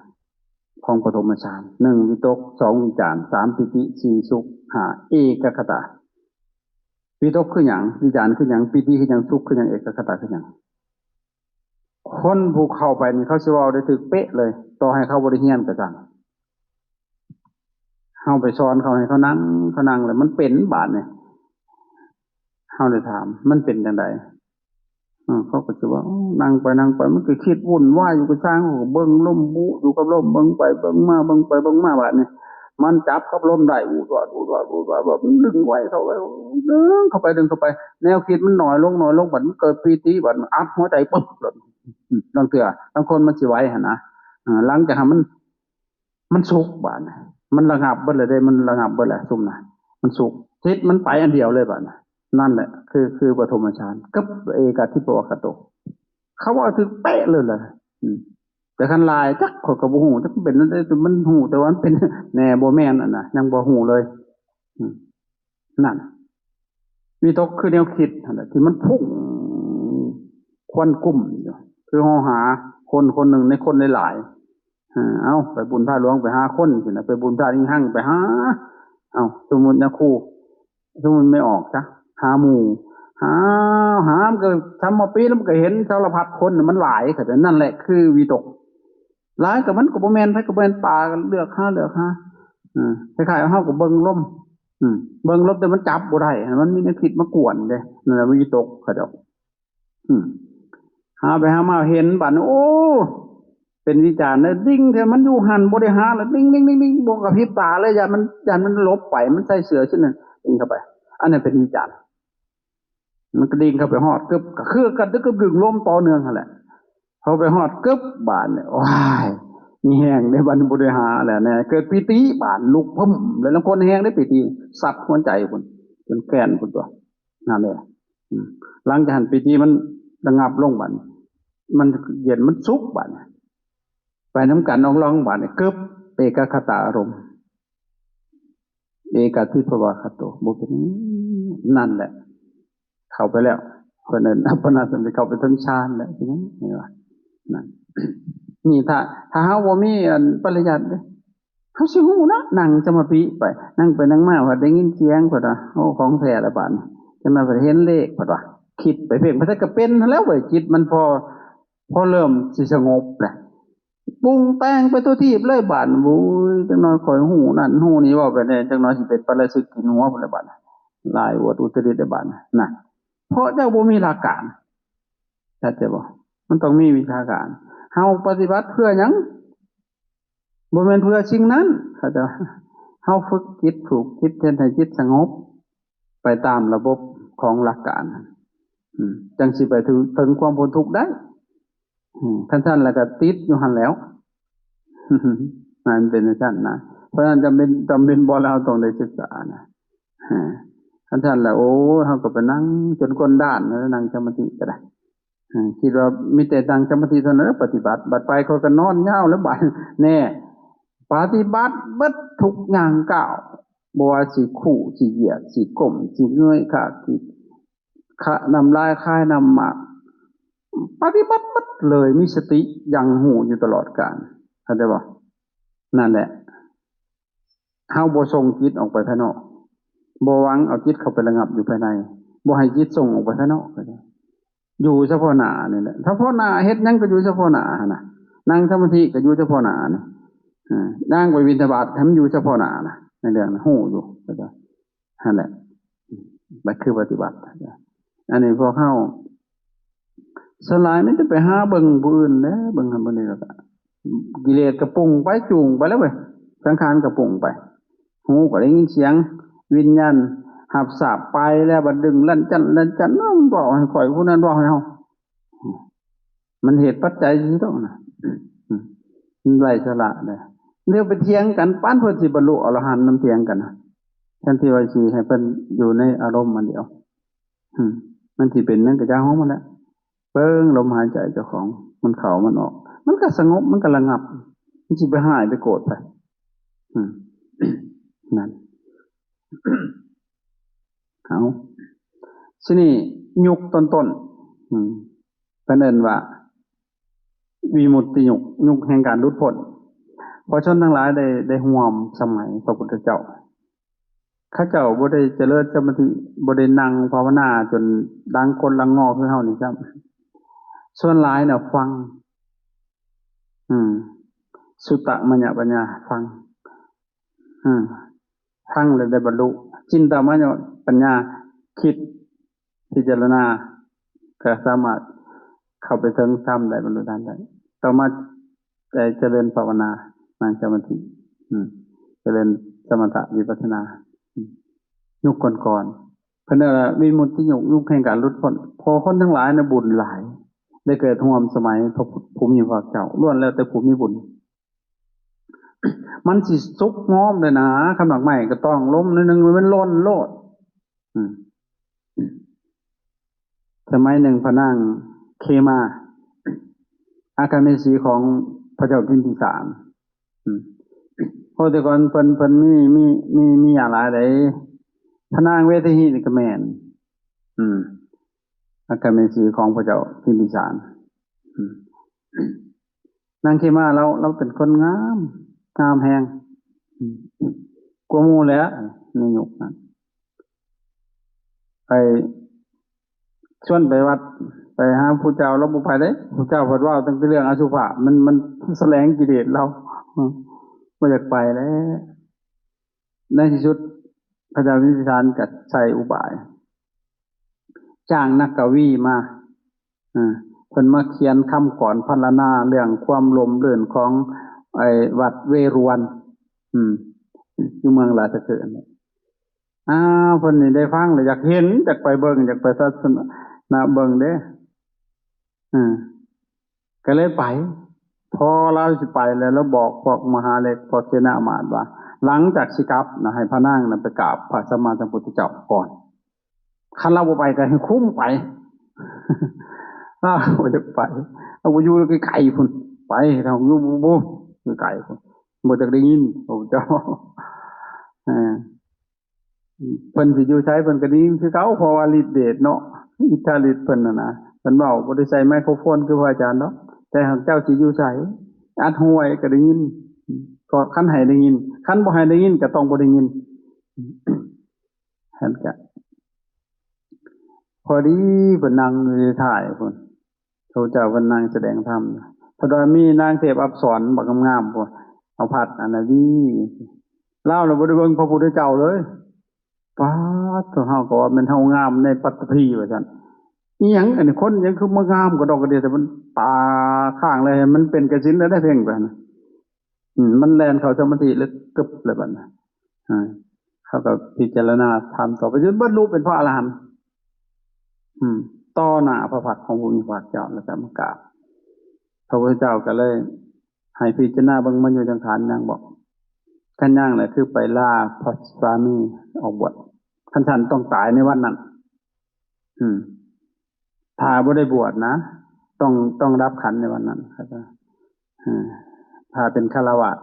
ຂອງປະຖົມມະຊານ ໜຶ່ງ ວິຕົກ ສອງ ວິຈານ ສາມ ປີຕິ ສີ່ ສຸກ ຫ້າ ເອກະຄະຕາ. ວິຕົກຄືຫຍັງ? ວິຈານຄືຫຍັງ? ປີຕິຄືຫຍັງ? ສຸກຄືຫຍັງ? ເອກະຄະຕາຄືຫຍັງ? ຄົນຜູ້ເຂົ້າໄປນີ້ ເຂົາຊິເວົ້າໄດ້ຖືກເປະເລີຍ ຕໍ່ໃຫ້ເຂົາບໍ່ໄດ້ຮຽນກໍຊ່າງ. ເຮົາໄປສອນເຂົາ ໃຫ້ເຂົານັ່ງ ເຂົານັ່ງແລ້ວມັນເປັນບາດນີ້ ເຮົາໄດ້ຖາມ ມັນເປັນຈັ່ງໃດ? ເອີ ເຂົາກໍຈະວ່າ ໂອ້ ນັ່ງໄປນັ່ງໄປ ມັນກໍຄິດວຸ່ນວາຍຢູ່ ກໍຊ່າງ ເຂົາກໍເບິ່ງລົມ ບຸຢູ່ກັບລົມ ເບິ່ງໄປເບິ່ງມາ ເບິ່ງໄປເບິ່ງມາ ບາດນີ້ມັນຈັບກັບລົມໄດ້ ອູດວາດ ອູດວາດ ອູດວາດ ແບບມັນດຶງໄວເຂົ້າໄປ ດຶງເຂົ້າໄປ ດຶງເຂົ້າໄປ ແນວຄິດມັນໜ້ອຍລົງ ໜ້ອຍລົງ ບາດມັນເກີດປີຕິ ບາດອັດຫົວໃຈປຶບໂລດ. ອືມ ລາງເທື່ອ ລາງຄົນມັນຊິໄວຫັ້ນນະ ເອີ ຫຼັງຈາກນັ້ນມັນ ມັນສຸກບາດນີ້ ມັນລະງັບເບິດແລ້ວເດ້ ມັນລະງັບເບິດແລ້ວ ຊຸມນະ ມັນສຸກ ຈິດມັນໄປອັນດຽວເລີຍບາດນີ້. ນັ້ນແຫຼະ ຄື ຄືປະຖົມມະຊານກັບເອກາທິປະວາກະໂຕ ເຂົາເວົ້າຖືກເປະເລີຍແຫຼະ. ອືມ ແຕ່ຄັນຫຼາຍຈັກ ຂ້ອຍກໍບໍ່ຮູ້ ຈັກເປັນແນວໃດ ແຕ່ມັນຮູ້ແຕ່ວ່າມັນເປັນແນ່ ບໍ່ແມ່ນ ອັນນະ ຍັງບໍ່ຮູ້ເລີຍ. ອືມ ນັ້ນ ວິຕົກຄືແນວຄິດຫັ້ນແຫຼະ ທີ່ມັນພຸ່ງຄວັນກຸ້ມຢູ່ ຄືເຮົາຫາຄົນຄົນໜຶ່ງໃນຄົນຫຼາຍໆ ເອີ ເອົາ ໄປບຸນທາດຫຼວງໄປຫາຄົນຊີ້ນະ ໄປບຸນທາດອີ່ຮັ່ງໄປຫາ ເອົາ ສົມມຸດຍາຄູ ສົມມຸດແມ່ອອກຊະ ຫາໝູ່ ຫາ ຫາ ມັນກໍທຳມາປີແລ້ວ ມັນກໍເຫັນສາລະພັດຄົນ ມັນຫຼາຍ ເຂົ້າໃຈ ນັ້ນແຫຼະຄືວິຕົກ. ຫຼາຍກໍມັນກໍບໍ່ແມ່ນ ໃຜກໍບໍ່ແມ່ນ ປາກໍເລືອກຫາ ເລືອກຫາ ເອີ ຄ້າຍໆວ່າເຮົາກໍເບິ່ງລົມ ອືມ ເບິ່ງລົມ ແຕ່ມັນຈັບບໍ່ໄດ້ ມັນມີແນວຄິດມາກວນເດ້ ນັ້ນແຫຼະວິຕົກເຂົາເຈົ້າ. ອືມ ຫາໄປຫາມາເຫັນບາດນີ້ ໂອ້ ເປັນວິຈານເດ້ ດິ່ງແທ້ ມັນຢູ່ຫັ້ນ ບໍ່ໄດ້ຫາລະ ດິ່ງໆໆໆ ບໍ່ກະພິບຕາເລີຍ ຢ້ານມັນ ຢ້ານມັນຫຼົບໄປ ມັນໃສ່ເສື້ອຊຸດນັ້ນ ດິ່ງເຂົ້າໄປ ອັນນັ້ນເປັນວິຈານ. ມັນກະດິ່ງເຂົ້າໄປຮອດ ກຶບ ກະຄືກັນ ຕຶກ ກຶບ ດຶງລົມຕໍ່ເນື່ອງຫັ້ນແຫຼະ. ເຮົາໄປຮອດ ກຶບ ບາດນີ້ ໂອ້ຍ ມີແຮງເດ້ ບາດນີ້ບໍ່ໄດ້ຫາແລ້ວແນ່ ເກີດປີຕິ ບາດລຸກເພິ້ມ ແລ້ວລາງຄົນແຮງເດ້ປີຕິ ຊັດຫົວໃຈພຸ້ນ ຈົນແກ່ນພຸ້ນຕົວະ ນັ້ນແຫຼະ. ອືມ ຫຼັງຈາກຫັ້ນປີຕິມັນ ລະງັບລົງບາດນີ້ ມັນເຢັນ ມັນສຸກບາດນີ້ ໄປນຳກັນ ອອງລອງບາດນີ້ ກຶບ ເອກະຄະຕາອາລົມ ເອກາທິພະວາຄະໂຕ ບໍ່ເປັນ ນັ້ນແຫຼະ ເຂົ້າໄປແລ້ວ ເພິ່ນເອີ້ນອັບປະນາສະມາທິ ເຂົ້າໄປເຖິງฌານແລ້ວ ເຫັນບໍ່? ນັ້ນ ນີ້ ຖ້າ ຖ້າເຮົາບໍ່ມີອັນປະລິຍັດເດ້ ເຮົາຊິຮູ້ເນາະ ນັ່ງສະມາທິໄປ ນັ່ງໄປນັ່ງມາ ພັດໄດ້ຍິນສຽງ ເພິ່ນວ່າ ໂອ້ ຂອງແທ້ລະບາດນີ້ ຈັກໜ້ອຍພັດເຫັນເລກ ເພິ່ນວ່າ ຄິດໄປເພງ ເພິ່ນກໍເປັນຫັ້ນແຫຼ້ວເວີຍ ຈິດມັນພໍ ພໍເລີ່ມຊິສະຫງົບແຫຼະ ປຸງແຕ່ງໄປທົ່ວທີບເລີຍບາດນີ້ ໂອ້ຍ ຈັກໜ້ອຍຂ້ອຍຮູ້ນັ້ນຮູ້ນີ້ ເວົ້າໄປແດ່ ຈັກໜ້ອຍຊິເປັນປະລາຊຶກກິນຫົວພຸ້ນແຫຼະບາດນີ້ ຫຼາຍອວດອຸດຕະລິດແລ້ວບາດນີ້ນະ ເພາະເຈົ້າບໍ່ມີຫຼັກການ ເຂົ້າໃຈບໍ່? ມັນຕ້ອງມີວິຊາການ ເຮົາປະຕິບັດເພື່ອຫຍັງ? ບໍ່ແມ່ນເພື່ອສິ່ງນັ້ນ ເຂົາເຈົ້າ ເຮົາຝຶກຈິດ ຜູກຈິດ ເຮັດໃຫ້ຈິດສະຫງົບ ໄປຕາມລະບົບຂອງຫຼັກການ ອືມ ຈັ່ງຊິໄປເຖິງ ເຖິງຄວາມພົ້ນທຸກໄດ້ ອືມ ຄັນຊັ້ນແລ້ວກໍຕິດຢູ່ຫັ້ນແລ້ວ ມັນເປັນຈັ່ງຊັ້ນນະ ເພາະນັ້ນຈຳເປັນ ຈຳເປັນບໍ່ລະເຮົາຕ້ອງໄດ້ສຶກສານະ ອາ ຄັນຊັ້ນແລ້ວ ໂອ້ຍ ເຮົາກໍໄປນັ່ງຈົນກົ້ນດ້ານ ນັ່ງສະມາທິກໍໄດ້ ເອີ ຄິດວ່າມີແຕ່ນັ່ງສະມາທິເທົ່ານັ້ນແຫຼະປະຕິບັດ ບັດໄປຂ້ອຍກໍນອນຍາວແລ້ວບາດ ແນ່ ປະຕິບັດເບິດທຸກຍ່າງກ້າວ ບໍ່ວ່າຊິຄູ່ ຊິຢຽກ ຊິກົ້ມ ຊິເງີຍຄາກ ຊິຄາຍນ້ຳລາຍ ຄາຍນ້ຳໝາກ ປະຕິບັດເບິດເລີຍ ມີສະຕິຢັ້ງຮູ້ຢູ່ຕະຫຼອດການ ເຂົ້າໃຈບໍ່? ນັ້ນແຫຼະ ເຮົາບໍ່ສົ່ງຈິດອອກໄປພາຍນອກ ບໍ່ຫວັງເອົາຈິດເຂົ້າໄປລະງັບຢູ່ພາຍໃນ ບໍ່ໃຫ້ຈິດສົ່ງອອກໄປພາຍນອກ ຢູ່ສະເພາະໜ້ານີ້ແຫຼະ ສະເພາະໜ້າ ເຮັດຫຍັງກໍຢູ່ສະເພາະໜ້າຫັ້ນນະ ນັ່ງສະມາທິກໍຢູ່ສະເພາະໜ້ານີ້ ເອີ ຍ່າງໄປບິນທະບາດໃຫ້ມັນຢູ່ສະເພາະໜ້ານະ ໃນເລື່ອງນັ້ນຮູ້ຢູ່ ເຂົ້າໃຈ ຫັ້ນແຫຼະ ມັນຄືປະຕິບັດ ອັນນີ້ພວກເຮົາ ສ່ວນຫຼາຍມີແຕ່ໄປຫາເບິ່ງຜູ້ອື່ນເດ້ ເບິ່ງຫັ້ນເບິ່ງນີ້ ແລ້ວກໍກິເລດກໍປຸງໄປ ຈູງໄປແລ້ວເວີຍ ສັງຂານກໍປຸງໄປ ຫູກໍໄດ້ຍິນສຽງ ວິນຍານຮັບຊາບໄປແລ້ວ ບັດດຶງລັນຈັນ ລັນຈັນ ເອີ ມັນເວົ້າໃຫ້ຂ້ອຍ ຜູ້ນັ້ນເວົ້າໃຫ້ເຮົາ ມັນເຫດປັດໄຈຊິຕ້ອງນະ ມັນໄຮ້ສາລະເດ້ ແລ້ວໄປຖຽງກັນ ປານເພິ່ນຊິບັນລຸອະລະຫັນນຳ ຖຽງກັນນະ ແທນທີ່ວ່າຊິໃຫ້ເພິ່ນຢູ່ໃນອາລົມອັນດຽວ ອືມ ມັນຊິເປັນຫຍັງກໍຢ່າງຂອງມັນແຫຼະ ເບິ່ງລົມຫາຍໃຈເຈົ້າຂອງ ມັນເຂົ້າມັນອອກ ມັນກໍສະຫງົບ ມັນກໍລະງັບ ມັນຊິໄປຮ້າຍໄປໂກດໃຜ ອືມ ນັ້ນ ເອົາ ທີນີ້ຍຸກຕົ້ນໆ ອືມ ເພິ່ນເອີ້ນວ່າ ວິມຸດຕິຍຸກ ຍຸກແຫ່ງການຫຼຸດພົ້ນ ເພາະຊົນທັງຫຼາຍໄດ້ ໄດ້ຮ່ວມສະໄໝພະພຸດທະເຈົ້າ ເຂົາເຈົ້າບໍ່ໄດ້ຈະເລີນສະມາທິ ບໍ່ໄດ້ນັ່ງພາວະນາຈົນຫຼັງກົດຫຼັງງໍຄືເຮົານີ້ຊ້ຳ ສ່ວນຫຼາຍນະຟັງ ອືມ ສຸຕະມະຍະປັນຍາ ຟັງ ອືມ ຟັງແລ້ວໄດ້ບັນລຸ ຈິນຕະມະຍະປັນຍາ ຄິດ ພິຈາລະນາ ກໍສາມາດເຂົ້າໄປເຖິງທຳໄດ້ ບັນລຸທຳໄດ້ ຕໍ່ມາໄດ້ຈະເລີນພາວະນາ ນັ່ງສະມາທິ ອືມ ຈະເລີນສະມະຖະວິປັດສະນາ ອືມ ຍຸກກ່ອນໆ ເພິ່ນເອີ້ນວ່າວິມຸດຕິຍຸກ ຍຸກແຫ່ງການຫຼຸດພົ້ນ ເພາະຄົນທັງຫຼາຍນະບຸນຫຼາຍ ໄດ້ເກີດຮ່ວມສະໄໝພະພຸດ ຜູ້ມີພະພາກເຈົ້າ ລ້ວນແລ້ວແຕ່ຜູ້ມີບຸນ ມັນຊິສຸກງອມເດ້ນະ ຄັນໝາກໄມ້ກະຕ້ອງລົມໜ້ອຍໜຶ່ງ ມັນຫຼົ່ນໂລດ ອືມ ສະໄໝໜຶ່ງພະນາງເຄມາ ອາຄາເມສີຂອງພະເຈົ້າພິມພິສານ ອືມ ເພາະແຕ່ກ່ອນເພິ່ນ ເພິ່ນມີ ມີ ມີ ມີເມຍຫຼາຍເດ້ ພະນາງເວທະຫິນີ້ກໍແມ່ນ ອືມ ອາຄາເມສີຂອງພະເຈົ້າພິມພິສານ ອືມ ນາງເຄມາລາວ ລາວເປັນຄົນງາມ ງາມແຮງ ອືມ ກວ່າໝູ່ແຫຼະ ໃນຍຸກນັ້ນ ໄປ ຊວນໄປວັດ ໄປຫາຜູ້ເຈົ້າ ລາວບໍ່ໄປເດ້ ຜູ້ເຈົ້າເພິ່ນເວົ້າຕັ້ງແຕ່ເລື່ອງອະສຸພະ ມັນ ມັນສະແຫຼງກິເລດລາວ ບໍ່ຢາກໄປແລ້ວ ໃນທີ່ສຸດ ພະເຈົ້າພິມພິສານກໍໃຊ້ອຸບາຍ ຈ້າງນັກກະວີມາ ເອີ ເພິ່ນມາຂຽນຄຳກອນພັນລະນາເລື່ອງຄວາມຮົ່ມເລື່ນຂອງໄອ້ວັດເວຣວັນ ອືມ ຢູ່ເມືອງລາຊະຄຶ ອ້າວ ເພິ່ນນີ້ໄດ້ຟັງແລ້ວຢາກເຫັນ ຢາກໄປເບິ່ງ ຢາກໄປທັດສະນະເບິ່ງເດ້ ເອີ ກໍເລີຍໄປ ພໍລາວຊິໄປແລ້ວ ລາວບອກພວກມະຫາເລັກ ພວກເສນາອາມາດວ່າ ຫຼັງຈາກຊິກັບນະ ໃຫ້ພະນາງນະໄປກາບພະສຳມາສຳພຸດທະເຈົ້າກ່ອນ ຄັນລາວບໍ່ໄປກໍໃຫ້ຄຸມໄປ ອ້າວ ບໍ່ຢາກໄປ ເອົາ ບໍ່ຢູ່ໄກໆພຸ້ນ ໄປ ເຮົາຢູ່ ບໍ່ ບໍ່ ໄກໆພຸ້ນ ບໍ່ຢາກໄດ້ຍິນ ພະພຸດທະເຈົ້າ ເອີ ເພິ່ນຊິຢູ່ໃສເພິ່ນກໍໄດ້ຍິນຄືເກົ່າ ເພາະວ່າລິດເດດເນາະ ອິດທະລິດເພິ່ນຫັ້ນນະ ເພິ່ນເວົ້າບໍ່ໄດ້ໃສ່ໄມໂຄຣໂຟນຄືພະອາຈານດອກ ແຕ່ຫາກເຈົ້າຊິຢູ່ໃສ ອັດຫູໄວ້ກໍໄດ້ຍິນ ກໍຄັນໃຫ້ໄດ້ຍິນ ຄັນບໍ່ໃຫ້ໄດ້ຍິນກໍຕ້ອງບໍ່ໄດ້ຍິນ ຫັ້ນກະ ພໍດີເພິ່ນນັ່ງຢູ່ໃນທ້າຍພຸ້ນ ພະເຈົ້າເພິ່ນນັ່ງສະແດງທຳ ເພິ່ນວ່າມີນາງເທບອັບສອນບັກງາມໆພຸ້ນ ເອົາພັດອັນນະວີ ລາວລະບໍ່ໄດ້ເບິ່ງພະພຸດທະເຈົ້າເລີຍ ປາດໂທ້ ເຮົາກໍວ່າແມ່ນເຮົາງາມໃນປັດຕະພີວ່າຊັ້ນ ອີຫຍັງອັນນີ້ ຄົນຫຍັງຄືມາງາມກະດອກກະເດຍ ແຕ່ມັນຕາຄ້າງເລີຍ ມັນເປັນກະສິນແລ້ວໄດ້ເພງໄປຫັ້ນນະ ອືມ ມັນແລ່ນເຂົ້າສະມາທິເລີຍ ກຶບເລີຍບັດນີ້ ເອີ ເຂົາກໍພິຈາລະນາທຳຕໍ່ໄປຈົນບັນລຸເປັນພະອະລະຫັນ ອືມ ຕໍ່ໜ້າພະພັກຂອງຜູ້ມີພະພາກເຈົ້າ ແລ້ວກໍມາກາບ ພະພຸດທະເຈົ້າກໍເລີຍໃຫ້ພິຈາລະນາເບິ່ງ ມະຍຸສັງຂານຍັງບໍ່? ຄັນຍັງແຫຼະ ຄືໄປລາພະສາມີອອກບວດ ຄັນຊັ້ນຕ້ອງຕາຍໃນວັນນັ້ນ ອືມ ຖ້າບໍ່ໄດ້ບວດນະ ຕ້ອງ ຕ້ອງດັບຂັນໃນວັນນັ້ນ ເອີ ຖ້າເປັນຄາລະວາດ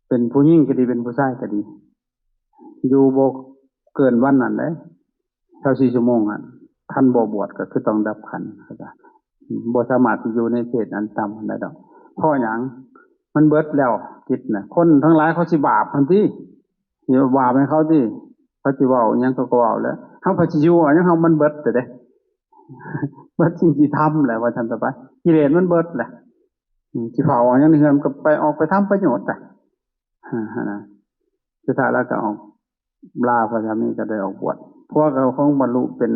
ເປັນຜູ້ຍິງກໍດີ ເປັນຜູ້ຊາຍກໍດີ ຢູ່ບໍ່ເກີນວັນນັ້ນເດ້ ຊາວສີ່ຊົ່ວໂມງຫັ້ນ ຄັນບໍ່ບວດກໍຄືຕ້ອງດັບຂັນ ເຂົາຈະບໍ່ສາມາດຊິຢູ່ໃນເຂດອັນຕ່ຳໄດ້ດອກ ເພາະຫຍັງ? ມັນເບິດແລ້ວ ຈິດນະ ຄົນທັງຫຼາຍເຂົາຊິບາບຫັ້ນຕິ ຊິບາບໃຫ້ເຂົາຕິ ເຂົາຊິເວົ້າຫຍັງເຂົາກໍເວົ້າແລ້ວ ເຮົາໄປຊິຢູ່ຫຍັງ ເຮົາມັນເບິດແລ້ວເດ້ ເບິດສິ່ງທີ່ທຳແລ້ວ ວ່າຊັ້ນຊະໄປ ກິເລດມັນເບິດແລ້ວ ອືມ ຊິເຝົ້າຫຍັງໃນເຮືອນ ກໍໄປອອກໄປທຳປະໂຫຍດໄປ ຫັ້ນນະ ສຸດທ້າຍແລ້ວກໍອອກ ລາພະສາມີກໍໄດ້ອອກບວດ ພວກເຂົາຄົງບັນລຸເປັນ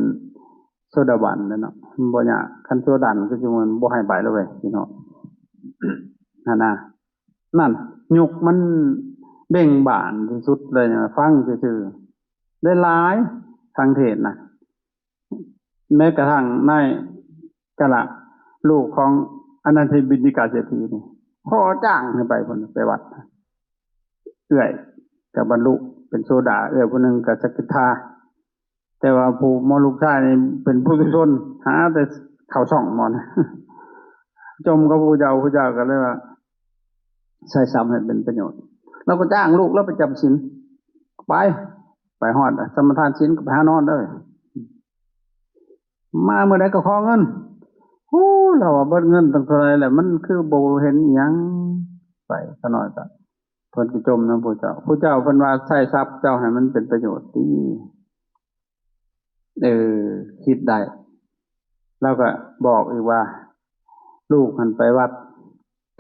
ໂສດາບັນແລ້ວເນາະ ມັນບໍ່ຍາກ ຄັນໂສດາບັນຄືຊິມັນບໍ່ໃຫ້ໄປແລ້ວເວີຍ ພີ່ນ້ອງ ຫັ້ນນະ ນັ້ນ ຍຸກມັນເບັ່ງບານທີ່ສຸດເລີຍ ຟັງຊື່ໆ ໄດ້ຫຼາຍ ຟັງເທດນະ ແມ້ກະທັ່ງນາຍກະລະ ລູກຂອງອະນັນທິບິນຕິກາເສດຖີນີ້ ຂໍຈ້າງໃຫ້ໄປພຸ້ນ ໄປວັດ ເອື້ອຍກໍບັນລຸເປັນໂສດາ ເອື້ອຍຜູ້ໜຶ່ງກໍສະກິດທາ ແຕ່ວ່າຜູ້ໝໍລູກຊາຍນີ້ເປັນປຸຖຸຊົນ ຫາແຕ່ເຂົ້າຊ່ອງໝໍນະ ຈົ່ມກັບພະພຸດທະເຈົ້າ ພະພຸດທະເຈົ້າກໍເລີຍວ່າ ໃຊ້ຊັບໃຫ້ເປັນປະໂຫຍດ ລາວກໍຈ້າງລູກລາວໄປຈຳສິນ ໄປ ໄປຮອດສະມາທານສິນກໍໄປຫານອນເດີ ມາມື້ໃດກໍຂໍເງິນ ໂອ້ ລາວວ່າເບິດເງິນຕັ້ງເທົ່າໃດແລ້ວ ມັນຄືບໍ່ເຫັນອີ່ຫຍັງ ໄປຂ້ານ້ອຍກໍ ເພິ່ນກໍຈົ່ມນຳພະເຈົ້າ ພະເຈົ້າເພິ່ນວ່າໃຊ້ຊັບເຈົ້າໃຫ້ມັນເປັນປະໂຫຍດຕິ ເອີ ຄິດໄດ້ ລາວກໍບອກອີກວ່າ ລູກຫັ້ນໄປວັດ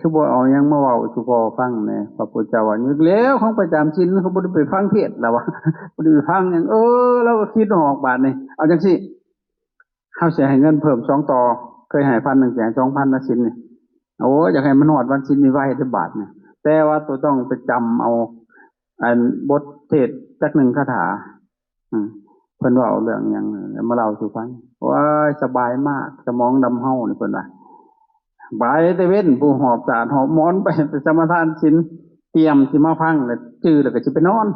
ຄືບໍ່ເອົາຫຍັງມາເວົ້າສູ່ພໍ່ຟັງແດ່ ພະພຸດທະເຈົ້າວ່າ ນີ້ແລ້ວ ຂອງໄປຈຳສິນ ເຂົາບໍ່ໄດ້ໄປຟັງເທດ ລາວວ່າ ບໍ່ໄດ້ໄປຟັງຫຍັງ ເອີ ລາວກໍຄິດອອກບາດນີ້ ເອົາຈັ່ງຊີ້ ເຮົາຊິໃຫ້ເງິນເພີ່ມສອງຕໍ່ ເຄີຍໃຫ້ພັນໜຶ່ງ ຊິໃຫ້ສອງພັນນະສິນນີ້ ໂອ້ ຢາກໃຫ້ມັນຮອດວັນສິນນີ້ໄວເດີບາດນີ້ ແຕ່ວ່າໂຕຕ້ອງໄປຈຳເອົາ ອັນ ບົດເທດຈັກໜຶ່ງຄາຖາ ອືມ ເພິ່ນເວົ້າເລື່ອງຫຍັງ ແລ້ວມາເລົ່າສູ່ຟັງ ໂອ້ຍ ສະບາຍມາກ ສະໝອງດຳເຮົານີ້ ເພິ່ນວ່າ ໄປແຕ່ເວັນ ຜູ້ຫອບສາດຫອບໝອນໄປ ໄປສະມາທານສິນ ຕຽມຊິມາຟັງ ແລ້ວຈື່ແລ້ວກໍຊິໄປນອນ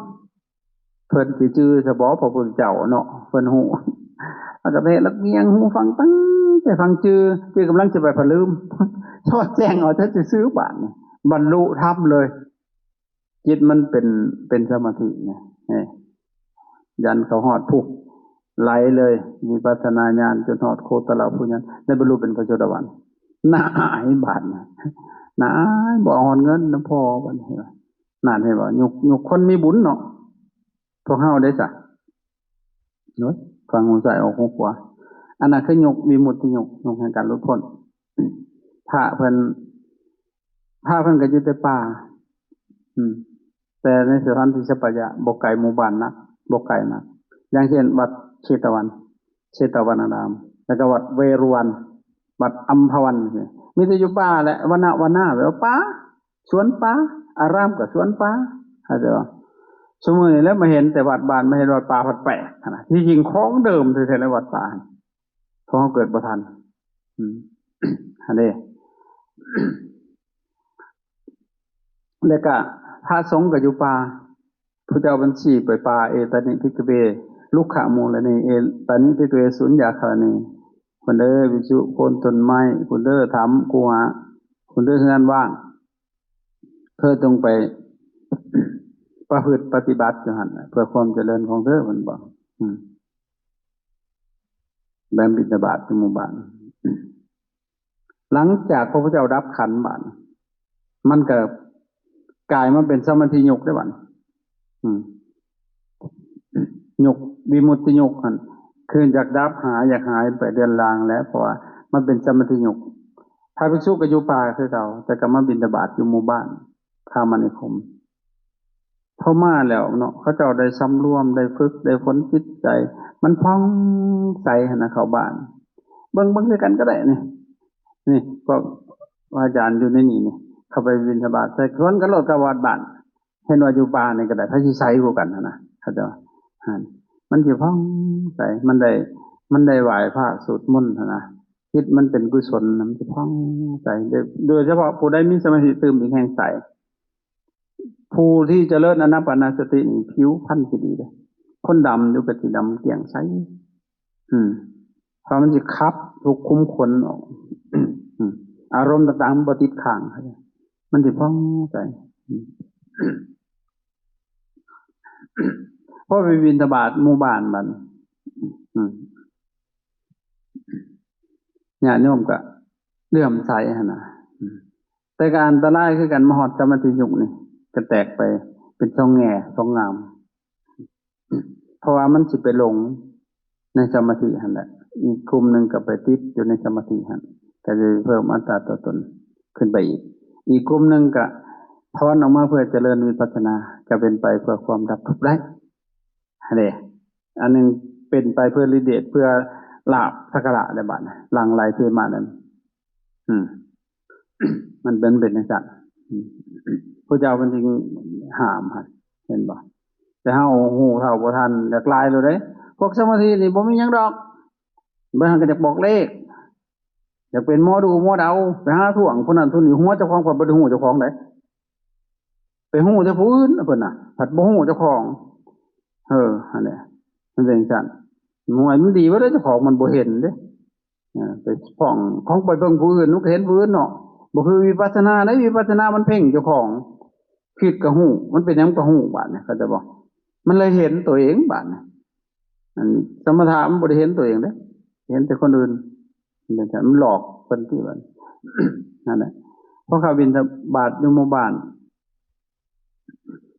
ເພິ່ນຊິຈື່ຊະບໍ ພະພຸດທະເຈົ້າເນາະ ເພິ່ນຮູ້ ແລ້ວກໍໄປເຮັດລະກຽງຫູຟັງ ຕັ້ງໃຈຟັງ ຈື່ ຈື່ກຳລັງຈະໄປ ພັດລືມ ສອດແຈ້ງເອົາແຕ່ຊື່ໆ ບາດນີ້ ບັນລຸທຳເລີຍ ຈິດມັນເປັນ ເປັນສະມາທິໄງ ເອີ ຢັນເຂົ້າຮອດພູ ໄຫຼເລີຍ ວິປັດສະນາຍານຈົນຮອດໂຄຕະລະພູຍານ ໄດ້ບັນລຸເປັນພະໂສດາບັນ ໜ້າອາຍບາດນີ້ ໜ້າອາຍ ບໍ່ເອົາຮອດເງິນນຳພໍ່ ບາດນີ້ ນັ້ນເຫັນບໍ່ ຍຸກ ຍຸກຄົນມີບຸນເນາະ ພວກເຮົາເດ້ຊະ ໂອ້ຍ ຟັງຫູຊ້າຍອອກຫູຂວາ ອັນນັ້ນຄືຍຸກວິມຸດຕິຍຸກ ຍຸກແຫ່ງການຫຼຸດພົ້ນ ພະເພິ່ນ ພະເພິ່ນກໍຢູ່ແຕ່ປ່າ ອືມ ແຕ່ໃນສະຖານທີ່ສັບພະຍະ ບໍ່ໄກໝູ່ບ້ານນັກ ບໍ່ໄກນັກ ຢ່າງເຊັ່ນ ວັດເຊຕະວັນ ເຊຕະວັນນາຣາມ ແລ້ວກໍວັດເວຣຸວັນ ວັດອັມພະວັນ ມີແຕ່ຢູ່ປ່າແຫຼະ ວະນະ ວະນາ ແປວ່າປ່າ ສວນປ່າ ອາຣາມກໍສວນປ່າ ເຂົ້າໃຈບໍ່? ຊຸມື້ນີ້ແຫຼະມາເຫັນແຕ່ວັດບ້ານ ມາເຫັນວັດປ່າພັດແປກຫັ້ນນະ ທີ່ຈິງຂອງເດີມແທ້ໆ ແຫຼະວັດປ່າ ພວກເຮົາເກີດບໍ່ທັນ ອືມ ຫັ້ນເດ້ ແລ້ວກະພະສົງກໍຢູ່ປ່າ ພະເຈົ້າເພິ່ນຊີ້ໄປປ່າ ເອຕານິ ພິກຂະເວ ລຸກຂະມູລະນີ ເອຕານິ ພິກຂະເວ ສຸນຍາຄາລະນີ ພຸ້ນເດີວິສຸໂຄນຕົ້ນໄມ້, ພຸ້ນເດີຖ້ຳຄູຫາ, ພຸ້ນເດີເຮືອນວ່າງ. ເພິ່ນຕ້ອງໄປປະພຶດປະຕິບັດຢູ່ຫັ້ນ ເພື່ອຄວາມຈະເລີນຂອງເພິ່ນ, ເພິ່ນບອກ. ອືມ ແບບບິນທະບາດຢູ່ໝູ່ບ້ານ. ຫຼັງຈາກພະພຸດທະເຈົ້າດັບຂັນບາດ ມັນກໍກາຍມາເປັນສະມາທິຍຸກເດ້ບາດ. ອືມ ຍຸກວິມຸດຕິຍຸກຫັ້ນ ຄືຢາກດັບຫາ ຢາກຫາຍໄປເລືອນລາງແລ້ວ ເພາະວ່າມັນເປັນສະມາທິຍຸກ. ພະພິກສຸກໍຢູ່ປ່າຄືເກົ່າ ແຕ່ກໍມາບິນທະບາດຢູ່ໝູ່ບ້ານຄາມະນິຄົມ. ເຂົ້າມາແລ້ວເນາະ ເຂົາເຈົ້າໄດ້ສຳລວມ ໄດ້ຝຶກ ໄດ້ຝົນຈິດໃຈ ມັນຜ່ອງໃສຫັ້ນນະ ເຂົ້າບ້ານ. ເບິ່ງ ເບິ່ງຄືກັນກໍໄດ້ນີ້ ນີ້ພວກອາຈານຢູ່ໃນນີ້ນີ້ ເຂົ້າໄປບິນທະບາດໃສ່ສວນກັນໂລດກັບວັດບ້ານ. ເຫັນວ່າຢູ່ປ່ານີ້ກໍໄດ້ ໃຜຊິໃສກວ່າກັນຫັ້ນນະ ເຂົາເຈົ້າ. ຫັ້ນ ມັນຊິຜ່ອງໃສ ມັນໄດ້ ມັນໄດ້ໄຫວ້ພະສົວດມົນຫັ້ນນະ ຈິດມັນເປັນກຸສົນ ມັນຊິຜ່ອງໃສ. ໂດຍ ໂດຍສະເພາະຜູ້ໃດມີສະມາທິຕື່ມອີກແຮ່ງໃສ. ຜູ້ທີ່ຈະເລີນອານາປານະສະຕິນີ້ ຜິວພັນຊິດີເດ້. ຄົນດຳຢູ່ກໍຊິດຳກ້ຽງໃສ. ອືມ ເພາະມັນຊິຂັບທຸກຂຸມຂົນອອກ. ອືມ ອາລົມຕ່າງໆມັນບໍ່ຕິດຄ້າງ ມັນຊິຜ່ອງໃສ. ອືມ ພໍໄປບິນທະບາດໝູ່ບ້ານບັດ ອືມ ຍາດໂຍມກໍເຫຼື້ອມໃສຫັ້ນນະ. ອືມ ແຕ່ກໍອັນຕະລາຍຄືກັນ ມາຮອດສະມາທິຍຸກນີ້ ກໍແຕກໄປເປັນສອງແງ່ສອງງາມ. ເພາະວ່າມັນຊິໄປຫຼົງໃນສະມາທິຫັ້ນແຫຼະ, ອີກກຸ່ມໜຶ່ງກໍໄປຕິດຢູ່ໃນສະມາທິຫັ້ນ ກໍຈະເພີ່ມອັດຕາຕົວຕົນຂຶ້ນໄປອີກ. ອີກກຸ່ມໜຶ່ງກໍຖອນອອກມາເພື່ອຈະເລີນວິປັດສະນາ, ກໍເປັນໄປເພື່ອຄວາມດັບທຸກໄດ້ຫັ້ນເດ້. ອັນໜຶ່ງເປັນໄປເພື່ອລິດເດດ ເພື່ອລາບສັກກາລະໄດ້ບາດ ຫຼັ່ງໄຫຼເທມານັ້ນ. ອືມ ມັນເປັນ ເປັນຈັ່ງຊັ້ນ. ອືມ ພະເຈົ້າເພິ່ນຈຶ່ງຫ້າມຫັ້ນ ເຫັນບໍ່? ແຕ່ເຮົາຮູ້ເທົ່າບໍ່ທັນ ຢາກຫຼາຍໂລດເດ້. ພວກສະມາທິນີ້ບໍ່ມີຫຍັງດອກ, ບາງครั้งກໍຢາກບອກเลข ຢາກເປັນໝໍດູໝໍເດົາ ໄປຫາທວງຜູ້ນັ້ນຜູ້ນີ້ ຫົວເຈົ້າຂອງກໍບໍ່ໄດ້ຮູ້ເຈົ້າຂອງໃດ. ໄປຮູ້ແຕ່ຜູ້ອື່ນເພິ່ນນະ ພັດບໍ່ຮູ້ເຈົ້າຂອງ. ເອີ ຫັ້ນແຫຼະ ມັນເປັນຈັ່ງຊັ້ນ. ໂອ້ຍ ມັນດີບໍ່ໄດ້ເຈົ້າຂອງມັນບໍ່ເຫັນເດ້. ເອີ ໄປຟ້ອງຂອງ ໄປເບິ່ງຜູ້ອື່ນ ມັນກໍເຫັນຜູ້ອື່ນເນາະ. ບໍ່ຄືວິປັດສະນາເດ້, ວິປັດສະນາມັນເພັ່ງເຈົ້າຂອງ ຜິດກໍຮູ້ ມັນເປັນຫຍັງກໍຮູ້. ບາດນີ້ເຂົາຈະບອກ ມັນເລີຍເຫັນຕົວເອງບາດນີ້. ອັນສະມະຖະມັນບໍ່ໄດ້ເຫັນຕົວເອງເດ້, ເຫັນແຕ່ຄົນອື່ນ. ມັນເປັນ ມັນຫຼອກເພິ່ນຕິບາດ. ນັ້ນແຫຼະ ເພາະເຂົາບິນທະບາດຢູ່ໝູ່ບ້ານ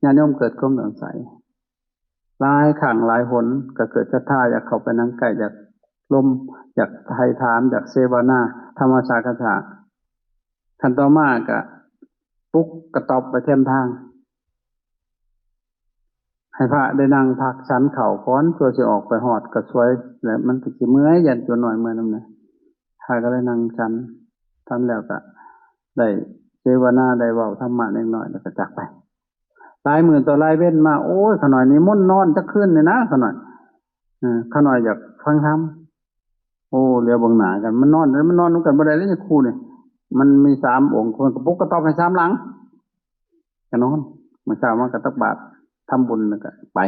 ຍາດໂຍມເກີດຄວາມເຫຼື້ອມໃສ ຫຼາຍຄັ້ງຫຼາຍຫົນ ກໍເກີດສັດທາ ຢາກເຂົ້າໄປນັ່ງໃກ້ ຢາກລົມ ຢາກໄຖ່ຖາມ ຢາກເສວະນາ ທຳມະສາກະສາ. ຂັ້ນຕໍ່ມາກໍປຸກກະຕ໊ອບໄວ້ແຄມທາງ ໃຫ້ພະໄດ້ນັ່ງພັກສັນເຂົ້າກ່ອນ ຊົ່ວຊິອອກໄປຮອດກໍສວຍ ແລ້ວມັນກໍຊິເມື່ອຍ ຢ້ານຕົວນ້ອຍເມື່ອຍນຳນະ. ພະກໍໄດ້ນັ່ງສັນ ສັນແລ້ວກໍໄດ້ເສວະນາ ໄດ້ເວົ້າທຳມະເລັກນ້ອຍ ແລ້ວກໍຈັກໄປ. ຫຼາຍມື້ຕໍ່ຫຼາຍເວັນມາ ໂອ້ຍ ຂ້ານ້ອຍນິມົນນອນຈັກຄືນນີ້ນະ ຂ້ານ້ອຍ. ເອີ ຂ້ານ້ອຍຢາກຟັງທຳ. ໂອ້ ຫຼຽວເບິ່ງໜ້າກັນ ມັນນອນ ມັນນອນນຳກັນບໍ່ໄດ້ເລີຍ ຍາຄູນີ້. ມັນມີສາມອົງ ເພິ່ນກໍປຸກກະຕ໊ອບໃຫ້ສາມຫຼັງ ກໍນອນ. ມື້ເຊົ້າມາກໍຕັກບາດ ທຳບຸນ ແລ້ວກໍໄປ.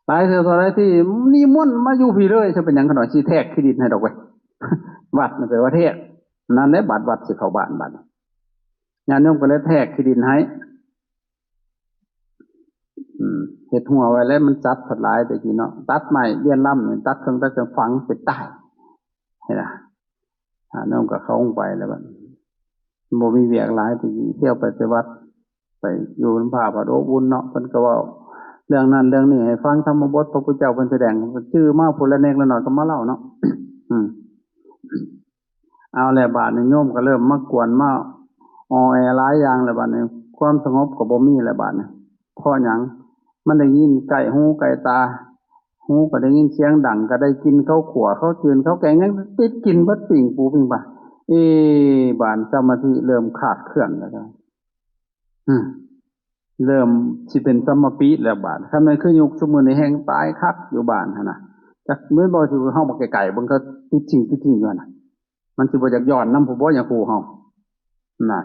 ຫຼາຍເທື່ອເທົ່າໃດທີ່ນິມົນມາຢູ່ພີ້ເລີຍ ຈະເປັນຫຍັງ ຂ້ານ້ອຍຊິແທກທີ່ດິນໃຫ້ດອກເວີຍ. ວັດນັ້ນແປວ່າແທກ. ນັ້ນແຫຼະ ບາດວັດຊິເຂົ້າບ້ານ ບາດນີ້ ຍາດໂຍມກໍເລີຍແທກທີ່ດິນໃຫ້. ອືມ ເຮັດຮົ້ວໄວ້ແລ້ວ ມັນສັດພັດຫຼາຍແຕ່ກີ້ເນາະ, ຕັດໄມ້ວຽນລຳນີ້ ຕັດເຄິ່ງ ຕັດເຄິ່ງ ຝັງເປັນຕາຍ ເຫັນລະ. ຍາດໂຍມກໍເຂົ້າໄປແລ້ວ ບັດບໍ່ມີວຽກຫຼາຍແຕ່ກີ້ ທ່ຽວໄປແຕ່ວັດ ໄປຢູ່ນຳພະ ພັດອົບອຸ່ນເນາະ. ເພິ່ນກໍເວົ້າເລື່ອງນັ້ນເລື່ອງນີ້ໃຫ້ຟັງ, ທຳມະບົດພະພຸດທະເຈົ້າເພິ່ນສະແດງ ຈື່ມາຜູ້ລະເລັກລະນ້ອຍກໍມາເລົ່າເນາະ. ອືມ ເອົາແຫຼະ ບາດນີ້ໂຍມກໍເລີ່ມມາກວນ ມາອໍແອຫຼາຍຢ່າງແລ້ວ ບາດນີ້ຄວາມສະຫງົບກໍບໍ່ມີແລ້ວ ບາດນີ້. ເພາະຫຍັງ? ມັນໄດ້ຍິນໃກ້ຫູໃກ້ຕາ, ຫູກໍໄດ້ຍິນສຽງດັງ, ກໍໄດ້ກິນເຂົ້າຂົ້ວ ເຂົ້າຈືນ ເຂົ້າແກງ ຍັງຕິດກິນເບິດ ປີ້ງປູປີ້ງປາ. ເອ ບາດສະມາທິເລີ່ມຂາດເຄື່ອນແລ້ວ. ອືມ ເລີ່ມຊິເປັນສະມະປິແລ້ວບາດ. ຄັນແມ່ນຄືຍຸກຊຸມື້ນີ້ແຮ່ງຕາຍຄັກຢູ່ບ້ານຫັ້ນນະ. ຈັກແມ່ນບໍ່ ຊິເຮົາມາໃກ້ໆເບິ່ງ ເຂົາຕິດສິ່ງຕິດສິ່ງຢູ່ຫັ້ນນະ. ມັນຊິບໍ່ຢາກຍ້ອນນຳຜູ້ບໍ່ ຍາຄູເຮົານະ.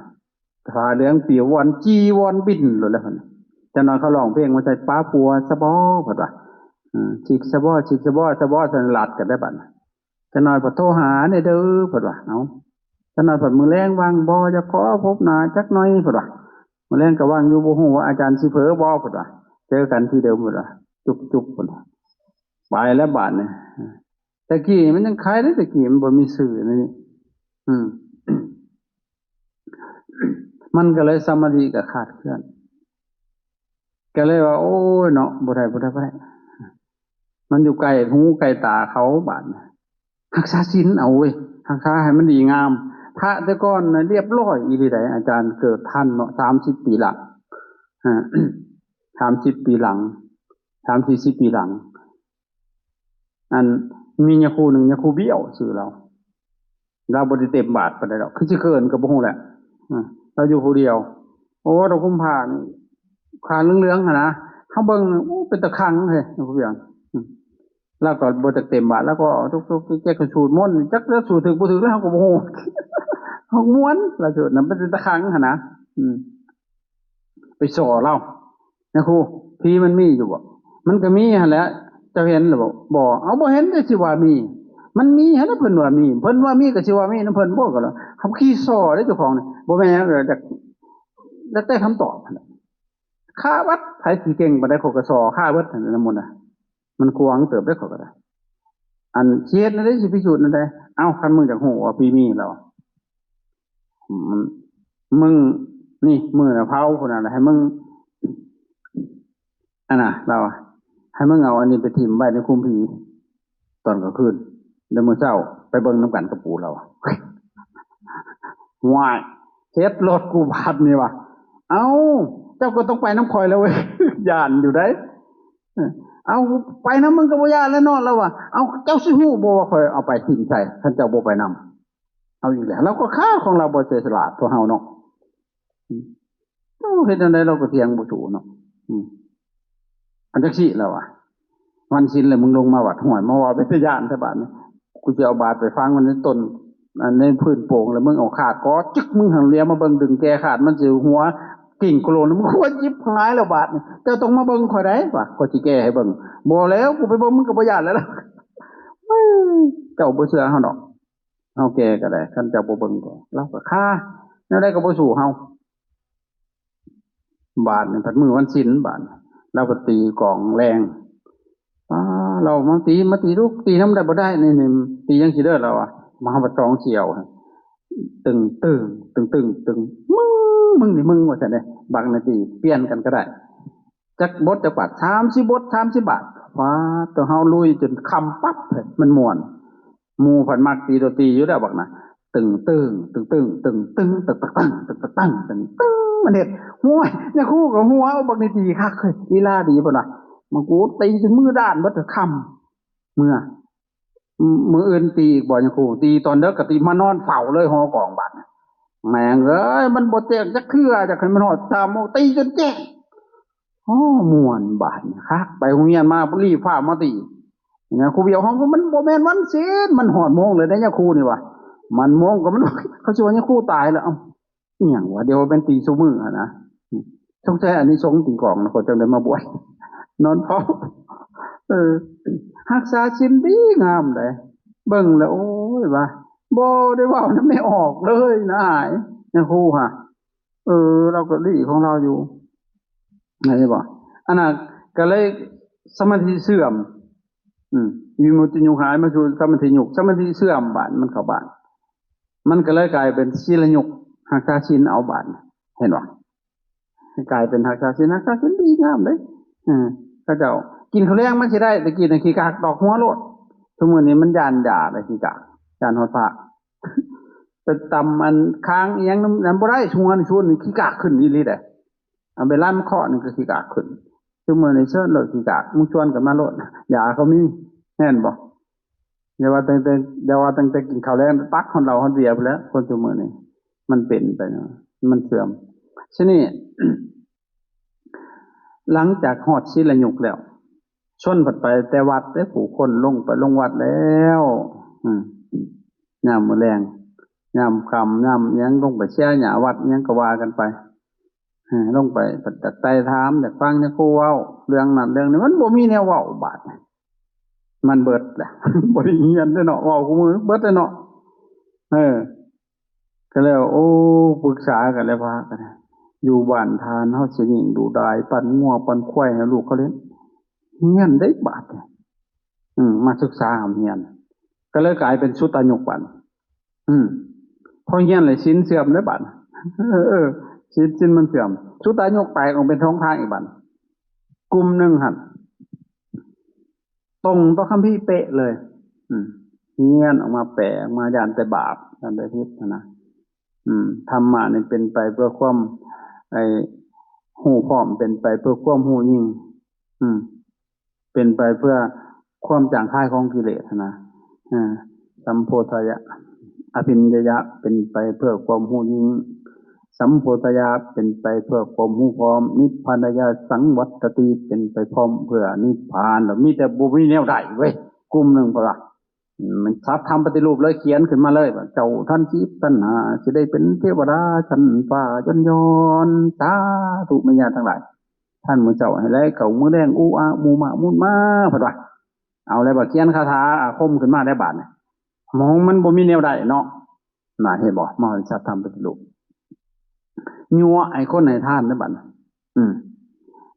ຜ້າເຫຼືອງປິວ ວອນຈີ່ວອນບິນໂລດແລ້ວ. ຈັກໜ້ອຍເຂົາຮ້ອງເພງມາໃສ່ ປາປົວສະບໍ ເພິ່ນວ່າ. ອືມ ຈິກສະບໍ ຈິກສະບໍ ສະບໍ ສະຫຼັດກັນໄດ້ບາດ. ຈັກໜ່ອຍເພິ່ນໂທຫາແດ່ເດີ ເພິ່ນວ່າ. ເອົ້າ ຈັກໜ່ອຍເພິ່ນ ມື້ແລງວ່າງບໍ່ ຢາກຂໍພົບໜ້າຈັກໜ່ອຍ ເພິ່ນວ່າ. ມື້ແລງກໍວ່າງຢູ່ ບໍ່ຮູ້ວ່າອາຈານຊິເຜີບໍ່ ເພິ່ນວ່າ. ເຈີກັນທີ່ເດີມ ເພິ່ນວ່າ. ຈຸບໆ ເພິ່ນວ່າ. ໄປແລ້ວບາດນີ້. ແຕ່ກີ້ມັນຍັງຄາຍເດ້ ແຕ່ກີ້ມັນບໍ່ມີຊື່ນີ້. ອືມ ມັນກໍເລີຍສະມາທິກໍຂາດເຄື່ອນ ກໍເລີຍວ່າ ໂອ້ຍເນາະ ບໍ່ໄດ້ ບໍ່ໄດ້ ບໍ່ໄດ້ ມັນຢູ່ໃກ້ຫູໃກ້ຕາເຂົາບາດນີ້. ຮັກສາສິນເອົາເວີຍ ຮັກສາໃຫ້ມັນດີງາມ. ພະແຕ່ກ່ອນນະລຽບລ້ອຍອີ່ຫຼີໃດ໋ ອາຈານເກີດທັນເນາະ ສາມສິບປີຫຼັງ ຮະ ສາມສິບປີຫຼັງ ສາມສີ່ສິບປີຫຼັງ. ອັນ ມີຍາຄູໜຶ່ງ ຍາຄູບ້ຽວຊື່ລາວ ລາວບໍ່ໄດ້ເຕັມບາດປານໃດດອກ ຄືຊິເຂີນກໍບໍ່ຮູ້ແຫຼະ. ເອີ ລາວຢູ່ຜູ້ດຽວ. ໂອ້ ດອກກຸມພານີ້ ຂາເຫຼືອງໆຫັ້ນນະ ເຮົາເບິ່ງ ໂອ້ ເປັນຕາຄັງເຮີ້ຍ ຍາຄູບ້ຽວ. ອືມ ລາວກໍບໍ່ຈັກເຕັມບາດ ລາວກໍຕົກໆແກກໆ ກໍສູດມົນ ຈັກລາວສູດຖືກບໍ່ຖືກແລ້ວ ເຮົາກໍບໍ່ຮູ້ ເຮົາມ່ວນ ລາວສູດນະ ເປັນຕາຄັງຫັ້ນນະ. ອືມ ໄປສໍລາວ ຍາຄູ ຜີມັນມີຢູ່ບໍ່? ມັນກໍມີຫັ້ນແຫຼະ ເຈົ້າເຫັນແລ້ວບໍ່? ບໍ່. ເອົາ ບໍ່ເຫັນແຕ່ຊິວ່າມີ ມັນມີຫັ້ນນະ ເພິ່ນວ່າມີ ເພິ່ນວ່າມີກໍຊິວ່າມີນຳເພິ່ນບໍ່? ກໍລະເຮົາຂີ້ສໍເດ້ເຈົ້າຂອງນີ້ ບໍ່ແມ່ນຫຍັງ ແລ້ວແຕ່ຄຳຕອບຫັ້ນແຫຼະ. ຄາເບິດ ໃຜຊິເກັ່ງປານໃດ ຂ້ອຍກໍສໍຄາເບິດຫັ້ນນະ ໝົດນະ. ມັນຂວາງເຕີບເດ້ ຂ້ອຍກໍໄດ້. ອັນຊິເຮັດແນວໃດ ຊິພິສູດແນວໃດ? ເອົ້າ ຄັນມຶງຢາກຮູ້ວ່າຜີມີແລ້ວ ອືມ ມຶງ ນີ້ ມື້ນະເຜົາພຸ້ນນະ ໃຫ້ມຶງ ອັນນະ ລາວວ່າ ໃຫ້ມຶງເອົາອັນນີ້ໄປຖິ້ມໄວ້ໃນຄຸ້ມຜີຕອນກາງຄືນ ແລ້ວມື້ເຊົ້າໄປເບິ່ງນຳກັນກັບກູ ລາວວ່າ. ຫ້ວຍ ເຮັດໂລດກູບາດນີ້ວ່າ. ເອົ້າ ເຈົ້າກໍຕ້ອງໄປນຳຂ້ອຍແລ້ວເວີຍ ຢ້ານຢູ່ໃດ໋. ເອີ ເອົາ ໄປນຳມຶງກໍບໍ່ຢ້ານແລ້ວເນາະ ລາວວ່າ. ເອົາ ເຈົ້າຊິຮູ້ບໍ່ວ່າຂ້ອຍເອົາໄປຖິ້ມໃສ ຄັນເຈົ້າບໍ່ໄປນຳ? ເອົາອີກແລ້ວ ລາວກໍຄາຂອງລາວ ບໍ່ເສຍສະຫຼາດພວກເຮົາເນາະ. ອືມ ເຈົ້າເຮັດແນວໃດລາວກໍຖຽງບໍ່ສູ້ເນາະ. ອືມ ອັນ ຈັ່ງຊີ້ລາວວ່າ ວັນສິນແລ້ວມຶງລົງມາວັດ ຫ້ວຍ ມາເວົ້າເປັນຕາຢ້ານແທ້ບາດນີ້. ກູຊິເອົາບາດໄປຝັງໄວ້ໃນຕົ້ນ ອັນ ໃນພື້ນໂປ່ງ ແລ້ວມຶງເອົາຄາດກໍຈຶກ ມຶງຫັ້ນຫຼຽວມາເບິ່ງດຶງແກ່ຄາດ ມັນຊິຫົວກິ້ງໂຄໂລນ ມຶງຫົວຈິບຫາຍແລ້ວບາດນີ້. ເຈົ້າຕ້ອງມາເບິ່ງຂ້ອຍໃດ໋ ວ່າຂ້ອຍຊິແກ້ໃຫ້ເບິ່ງ. ບໍ່ແລ້ວ ກູໄປເບິ່ງມຶງກໍບໍ່ຢ້ານແລ້ວລະ. ເອີ ເຈົ້າບໍ່ເຊື່ອເຮົາດອກ ເຮົາແກ່ກໍໄດ້ ຄັນເຈົ້າບໍ່ເບິ່ງກໍ ລາວກໍຄາ ແນວໃດກໍບໍ່ສູ້ເຮົາ. ບາດນີ້ພັດມື້ວັນສິນ ບາດລາວກໍຕີກອງແລງ. ອ້າ ລາວມາຕີ ມາຕີລູກ ຕີນຳໄດ້ບໍ່ໄດ້ ນີ້ ນີ້ ຕີຈັ່ງຊີ້ເດີ ລາວວ່າ. ມາຫາບັດສອງສ່ຽວ ຕຶງ ຕຶງ ຕຶງ ຕຶງ ຕຶງ ມຶງ ມຶງນີ້ ມຶງ ວ່າຊັ້ນເດ້. ບັກນີ້ຕີ ປ່ຽນກັນກໍໄດ້ ຈັກບົດຈັກບາດ ສາມສິບບົດ ສາມສິບບາດ. ວ້າ ຕົວເຮົາລຸຍຈົນຄ່ຳປັບ ມັນມ່ວນ. ໝູ່ພັດມັກຕີໂຕຕີຢູ່ແລ້ວບັກນະ ຕຶງ ຕຶງ ຕຶງ ຕຶງ ຕຶງ ຕຶງ ຕຶງ ຕຶງ ຕຶງ ຕຶງ ມັນເຮັດ. ໂອ້ຍ ຍາຄູກໍຫົວ ເອົາ ບັກນີ້ຕີຄັກເຮີ້ຍ ລີລາດີ ເພິ່ນວ່າ. ມັນ ກູຕີຈົນມືດ້ານເບິດ ຄ່ຳເມືອ. ມື້ອື່ນຕີອີກບໍ່ ຍາຄູ? ຕີຕອນເດິກກໍຕີ ມານອນເຝົ້າເລີຍຫໍກອງບາດ. ແມ່ງເອີຍ ມັນບໍ່ແຈ້ງຈັກເທື່ອ ຢາກໃຫ້ມັນຮອດສາມໂມງ ຕີຈົນແຈ້ງ. ໂອ້ ມ່ວນບາດນີ້ ຄັກ. ໄປໂຮງຮຽນມາ ຣີບຟ້າວມາຕີ. ຍາຄູບຽວເຮົາ ມັນບໍ່ແມ່ນວັນສິນ ມັນຮອດໂມງແລ້ວເດ້ ຍາຄູນີ້ວ່າ. ມັນໂມງກໍມັນ ເຂົາຊິວ່າຍາຄູຕາຍແລ້ວ. ເອົ້າ ອີຫຍັງວະ ດຽວແມ່ນຕີຊຸມື້ຫັ້ນນະ. ສົງໄສອານິສົງຕີກອງນະ ຂ້ອຍຈັ່ງໄດ້ມາບວດ ນອນເຝົ້າ. ເອີ ຮັກສາສິນດີງາມເດ້ ເບິ່ງແລ້ວ ໂອ້ຍ ວ່າ ບໍ່ໄດ້ເວົ້ານຳແມ່ອອກເລີຍນະ ອາຍ ຍາຄູຫະ. ເອີ ລາວກໍດີຂອງລາວຢູ່ ເຫັນບໍ່? ອັນນັ້ນກໍເລີຍສະມາທິເສື່ອມ. ອືມ ວິມຸດຕິຍຸກຫາຍມາສູ່ສະມາທິຍຸກ ສະມາທິເສື່ອມ ບາດມັນເຂົ້າບ້ານ ມັນກໍເລີຍກາຍເປັນສິນລະຍຸກ ຮັກສາສິນເອົາບາດ ເຫັນບໍ່? ໃຫ້ກາຍເປັນຮັກສາສິນ ຮັກສາສິນດີງາມເດ້. ເອີ ເຂົາເຈົ້າກິນເຂົ້າແລງມັນຊິໄດ້ ແຕ່ກີ້ນະຂີ້ກາກຕອກຫົວໂລດ. ຊຸມື້ນີ້ມັນຢ້ານຢາໄດ້ຂີ້ກາກ ຢ້ານຮອດພະ ໄປຕຳອັນຄາງອີ່ຫຍັງນຳ ນຳບໍ່ໄດ້. ຊວນ ຊວນນີ້ຂີ້ກາກຂຶ້ນອີ່ຫຼີເດ້. ເອົາໄປລຳເຄາະນີ້ກໍຂີ້ກາກຂຶ້ນ. ຊຸມື້ນີ້ເຊີນໂລດຂີ້ກາກ ມຶງຊວນກັນມາໂລດ ຢາກໍມີ ແມ່ນບໍ່? ຢ່າວ່າຕັ້ງແຕ່ ຢ່າວ່າຕັ້ງແຕ່ກິນເຂົ້າແລງ ຕັກຮອດເຫຼົ້າຮອດເບຍພຸ້ນແຫຼະ ຄົນຊຸມື້ນີ້ ມັນເປັນໄປ ມັນເສື່ອມ. ຊະນີ້ ຫຼັງຈາກຮອດສິນລະຍຸກແລ້ວ ຊົນພັດໄປແຕ່ວັດເດ້ ຜູ້ຄົນລົງໄປລົງວັດແລ້ວ. ອືມ ຍາມມື້ແລງ ຍາມຄ່ຳ ຍາມຫຍັງ ລົງໄປເຊຍຫຍ້າວັດ ຫຍັງກໍວ່າກັນໄປ. ເອີ ລົງໄປ ຢາກໄຕ່ຖາມ ຢາກຟັງຍາຄູເວົ້າເລື່ອງນັ້ນເລື່ອງນີ້ ມັນບໍ່ມີແນວເວົ້າບາດນີ້. ມັນເບິດແຫຼະ ບໍ່ໄດ້ຮຽນເດ້ເນາະ ເວົ້າຄູ່ມື້ເບິດແລ້ວເນາະ. ເອີ ກໍແລ້ວ ໂອ້ ປຶກສາກັນແລ້ວ ພາກັນ ຢູ່ບ້ານທ່ານເຮົາຊິຍິງດູດາຍ ປັ່ນງົວປັ່ນຄວາຍໃຫ້ລູກເຂົາລ້ຽງ ຮຽນໄດ້ບາດນີ້ ອືມ ມາສຶກສາຮ່ຳຮຽນ ກໍເລີຍກາຍເປັນສຸຕະຍຸກບັດ ອືມ ພໍຮຽນແລ້ວສິນເສື່ອມເດ້ບາດ ເອີ ເອີ ສິນ ສິນມັນເສື່ອມ ສຸຕະຍຸກແຕກອອກເປັນສອງທາງອີກບາດ ກຸ່ມໜຶ່ງຫັ້ນ ຕົງຕໍ່ຄຳພີເປະເລີຍ ອືມ ຮຽນອອກມາແປອອກມາ ຢ້ານແຕ່ບາບ ຢ້ານແຕ່ຜິດຫັ້ນນະ ອືມ ທຳມະນີ້ເປັນໄປເພື່ອຄວາມ ໄອ້ ຮູ້ພ້ອມ ເປັນໄປເພື່ອຄວາມຮູ້ຍິ່ງ ອືມ ເປັນໄປເພື່ອຄວາມຈາງຄາຍຂອງກິເລດຫັ້ນນະ ເອີ ສຳໂພທະຍະ ອະພິນຍະຍະ ເປັນໄປເພື່ອຄວາມຮູ້ຍິ່ງ ສຳໂພທະຍະ ເປັນໄປເພື່ອຄວາມຮູ້ພ້ອມ ນິບພານະຍະ ສັງວັດຕະຕິ ເປັນໄປພ້ອມເພື່ອນິບພານ ແລ້ວມີແຕ່ບໍ່ມີແນວໃດເວີຍ ກຸ່ມໜຶ່ງ ເພິ່ນວ່າ ອືມ ສັດທຳປະຕິຮູບເລີຍ ຂຽນຂຶ້ນມາເລີຍວ່າ ເຈົ້າທ່ານຊິອິດຕັນຫາ ຊິໄດ້ເປັນເທວະດາຊັ້ນຟ້າຍ້ອນໆ ສາທຸ ແມ່ຍ່າທັງຫຼາຍ ທ່ານມື້ເຊົ້າໃຫ້ໄຫຼເຂົ້າ ມື້ແລງອູອາມູມາມູນມາ ເພິ່ນວ່າ ເອົາແລ້ວ ບາດຂຽນຄາຖາອາຄົມຂຶ້ນມາແລ້ວບາດນີ້ ໝອງມັນບໍ່ມີແນວໃດເນາະ ນະ ເຫັນບໍ່? ມະຫາວິຊາທຳປະຕິຮູບ ຍົວະໃຫ້ຄົນໃຫ້ທານໃນບັດນີ້ ອືມ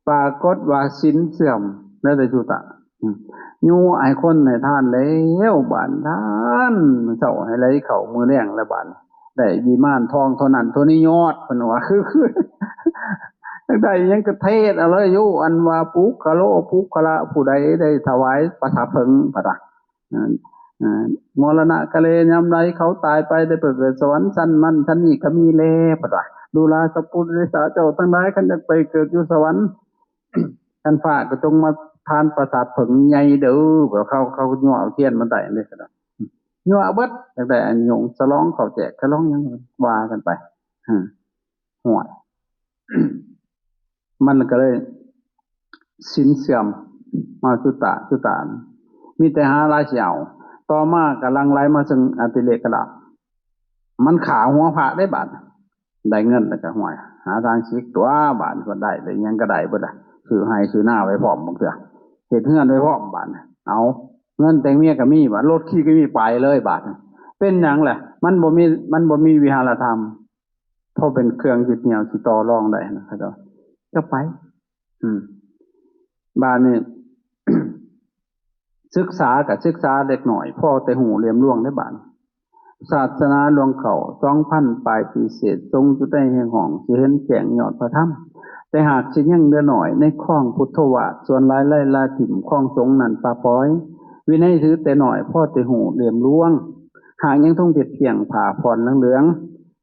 ປາກົດວ່າສິນເສື່ອມ ແລ້ວແຕ່ສຸຕະ ອືມ ຍົວະໃຫ້ຄົນໃຫ້ທານແລ້ວ ບາດທ່ານເຊົ້າໃຫ້ໄຫຼເຂົ້າ ມື້ແລງແລ້ວບາດ ໄດ້ວິມານທອງເທົ່ານັ້ນເທົ່ານີ້ຍອດ ເພິ່ນວ່າ ຄື ຄື ໄດ້ຫຍັງກະເທດເອົາເລີຍຢູ່ ອັນວ່າປຸກຄະໂລ ປຸກຄະລະ ຜູ້ໃດໄດ້ຖວາຍປະສາດເຜິ້ງ ປະຕາ ເອີ ເອີ ມໍລະນະກະເລ ຍາມໃດເຂົາຕາຍໄປ ໄດ້ໄປເກີດສະຫວັນຊັ້ນນັ້ນຊັ້ນນີ້ກະມີແລ ເພິ່ນວ່າ ດູລາສັບປຸລິສາເຈົ້າທັງຫຼາຍ ຄັນຢາກໄປເກີດຢູ່ສະຫວັນ ຊັ້ນຟ້າ ກະຈົ່ງມາທານປະສາດເຜິ້ງໃຫຍ່ເດີ ເຂົາ ເຂົາຍົວະເອົາທຽນມາໄດ້ເດ້ ເຂົາ ຍົວະເບິດ ຢາກໄດ້ອັນຍົງສະຫຼອງເຂົ້າແຈກ ສະຫຼອງຫຍັງ ວ່າກັນໄປ ຮະ ຫ້ວຍ ມັນກະເລີຍສິນເສື່ອມ ມາສຸຕະ ສຸຕານ ມີແຕ່ຫາລາຍຊິເອົາ ຕໍ່ມາກະຫຼັ່ງໄຫຼມາເຊິ່ງອະຕິເລກະລາບ ມັນຂ້າຫົວພະເດ້ບາດ ໄດ້ເງິນແລ້ວກະ ຫ້ວຍ ຫາທາງຊິກຕົວະ ບາດນີ້ກະໄດ້ ໄດ້ຫຍັງກະໄດ້ເບິດລະ ຊື້ໄຮ່ຊື້ນາໄວ້ພ້ອມບາງເທື່ອ ເຮັດເຮືອນໄວ້ພ້ອມບາດນີ້ ເອົາ ເງິນແຕ່ງເມຍກະມີ ບາດລົດຂີ່ກະມີ ໄປເລີຍບາດນີ້ ເປັນຫຍັງລະ ມັນບໍ່ມີ ມັນບໍ່ມີວິຫາລະທຳ ພໍເປັນເຄື່ອງຍຶດໜ່ຽວຊິຕໍ່ລອງໄດ້ນະ ເຂົາເຈົ້າ ຈະໄປ ອືມ ບາດນີ້ ສຶກສາກະສຶກສາເລັກນ້ອຍ ພໍແຕ່ຮູ້ຫຼ່ຽມລວງໄດ້ບາດ ສາສະໜາຫຼວງເຂົ້າ ສອງພັນປາຍປີເສດ ຊົງຈຸໃນແຫ່ງຫ້ອງ ຊິເຫັນແຈ້ງຍອດພະທຳ ແຕ່ຫາກຊິຍັງເຫຼືອໜ້ອຍ ໃນຄອງພຸດໂທວາດ ສ່ວນຫຼາຍໄລລາຖິ້ມ ຄອງສົງນັ້ນປະປ່ອຍ ວິໄນຖືແຕ່ນ້ອຍ ພໍແຕ່ຮູ້ຫຼ່ຽມລວງ ຫາກຍັງທົງເພັດພຽງ ຜ້າຜ່ອນເຫຼືອງ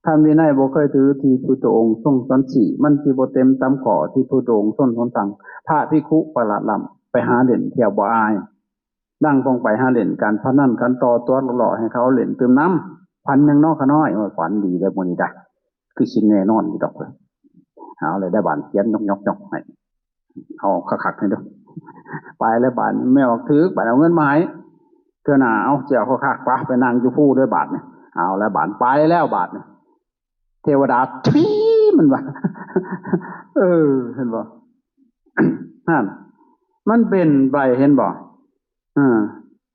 ໆ ທຳວິໄນບໍ່ເຄີຍຖືທີ່ພຸດທະອົງຊົງສອນຊີ້ ມັນຊິບໍ່ເຕັມຕາມຂໍ້ທີ່ພຸດທະອົງຊົງສົນສັ່ງ ພະພິກຂຸປະຫຼາດລ້ຳ ໄປຫາຫຼິ້ນທ່ຽວບໍ່ອາຍ ດັ່ງພວກໄປຫາຫຼິ້ນການພະນັນ ກັນຕໍ່ຕົວະຫຼໍ່ໆ ໃຫ້ເຂົາຫຼິ້ນຕື່ມນຳ ຝັນຫຍັງນໍຂະນ້ອຍ ໂອ້ຍ ຝັນດີເດ້ມື້ນີ້ດາ ຄືຊິແນ່ນອນຢູ່ດອກ ເອົາເລີຍໄດ້ບາດ ຂຽນຍົກໆໃຫ້ ເອົາຄັກໆໃຫ້ດູ ໄປແລ້ວບາດ ແມ່ອອກຖືກ ບາດເອົາເງິນມາໃຫ້ ເທື່ອໜ້າເອົາ ຊິເອົາຄັກໆ ປະ ໄປນັ່ງຢູ່ພູເດີບາດນີ້ ເອົາແລ້ວບາດ ໄປແລ້ວບາດນີ້ ເທວະດາຖີ່ ມັນວ່າ ເອີ ເຫັນບໍ່ ຫັ້ນ ມັນເປັນໄປ ເຫັນບໍ່ ເອີ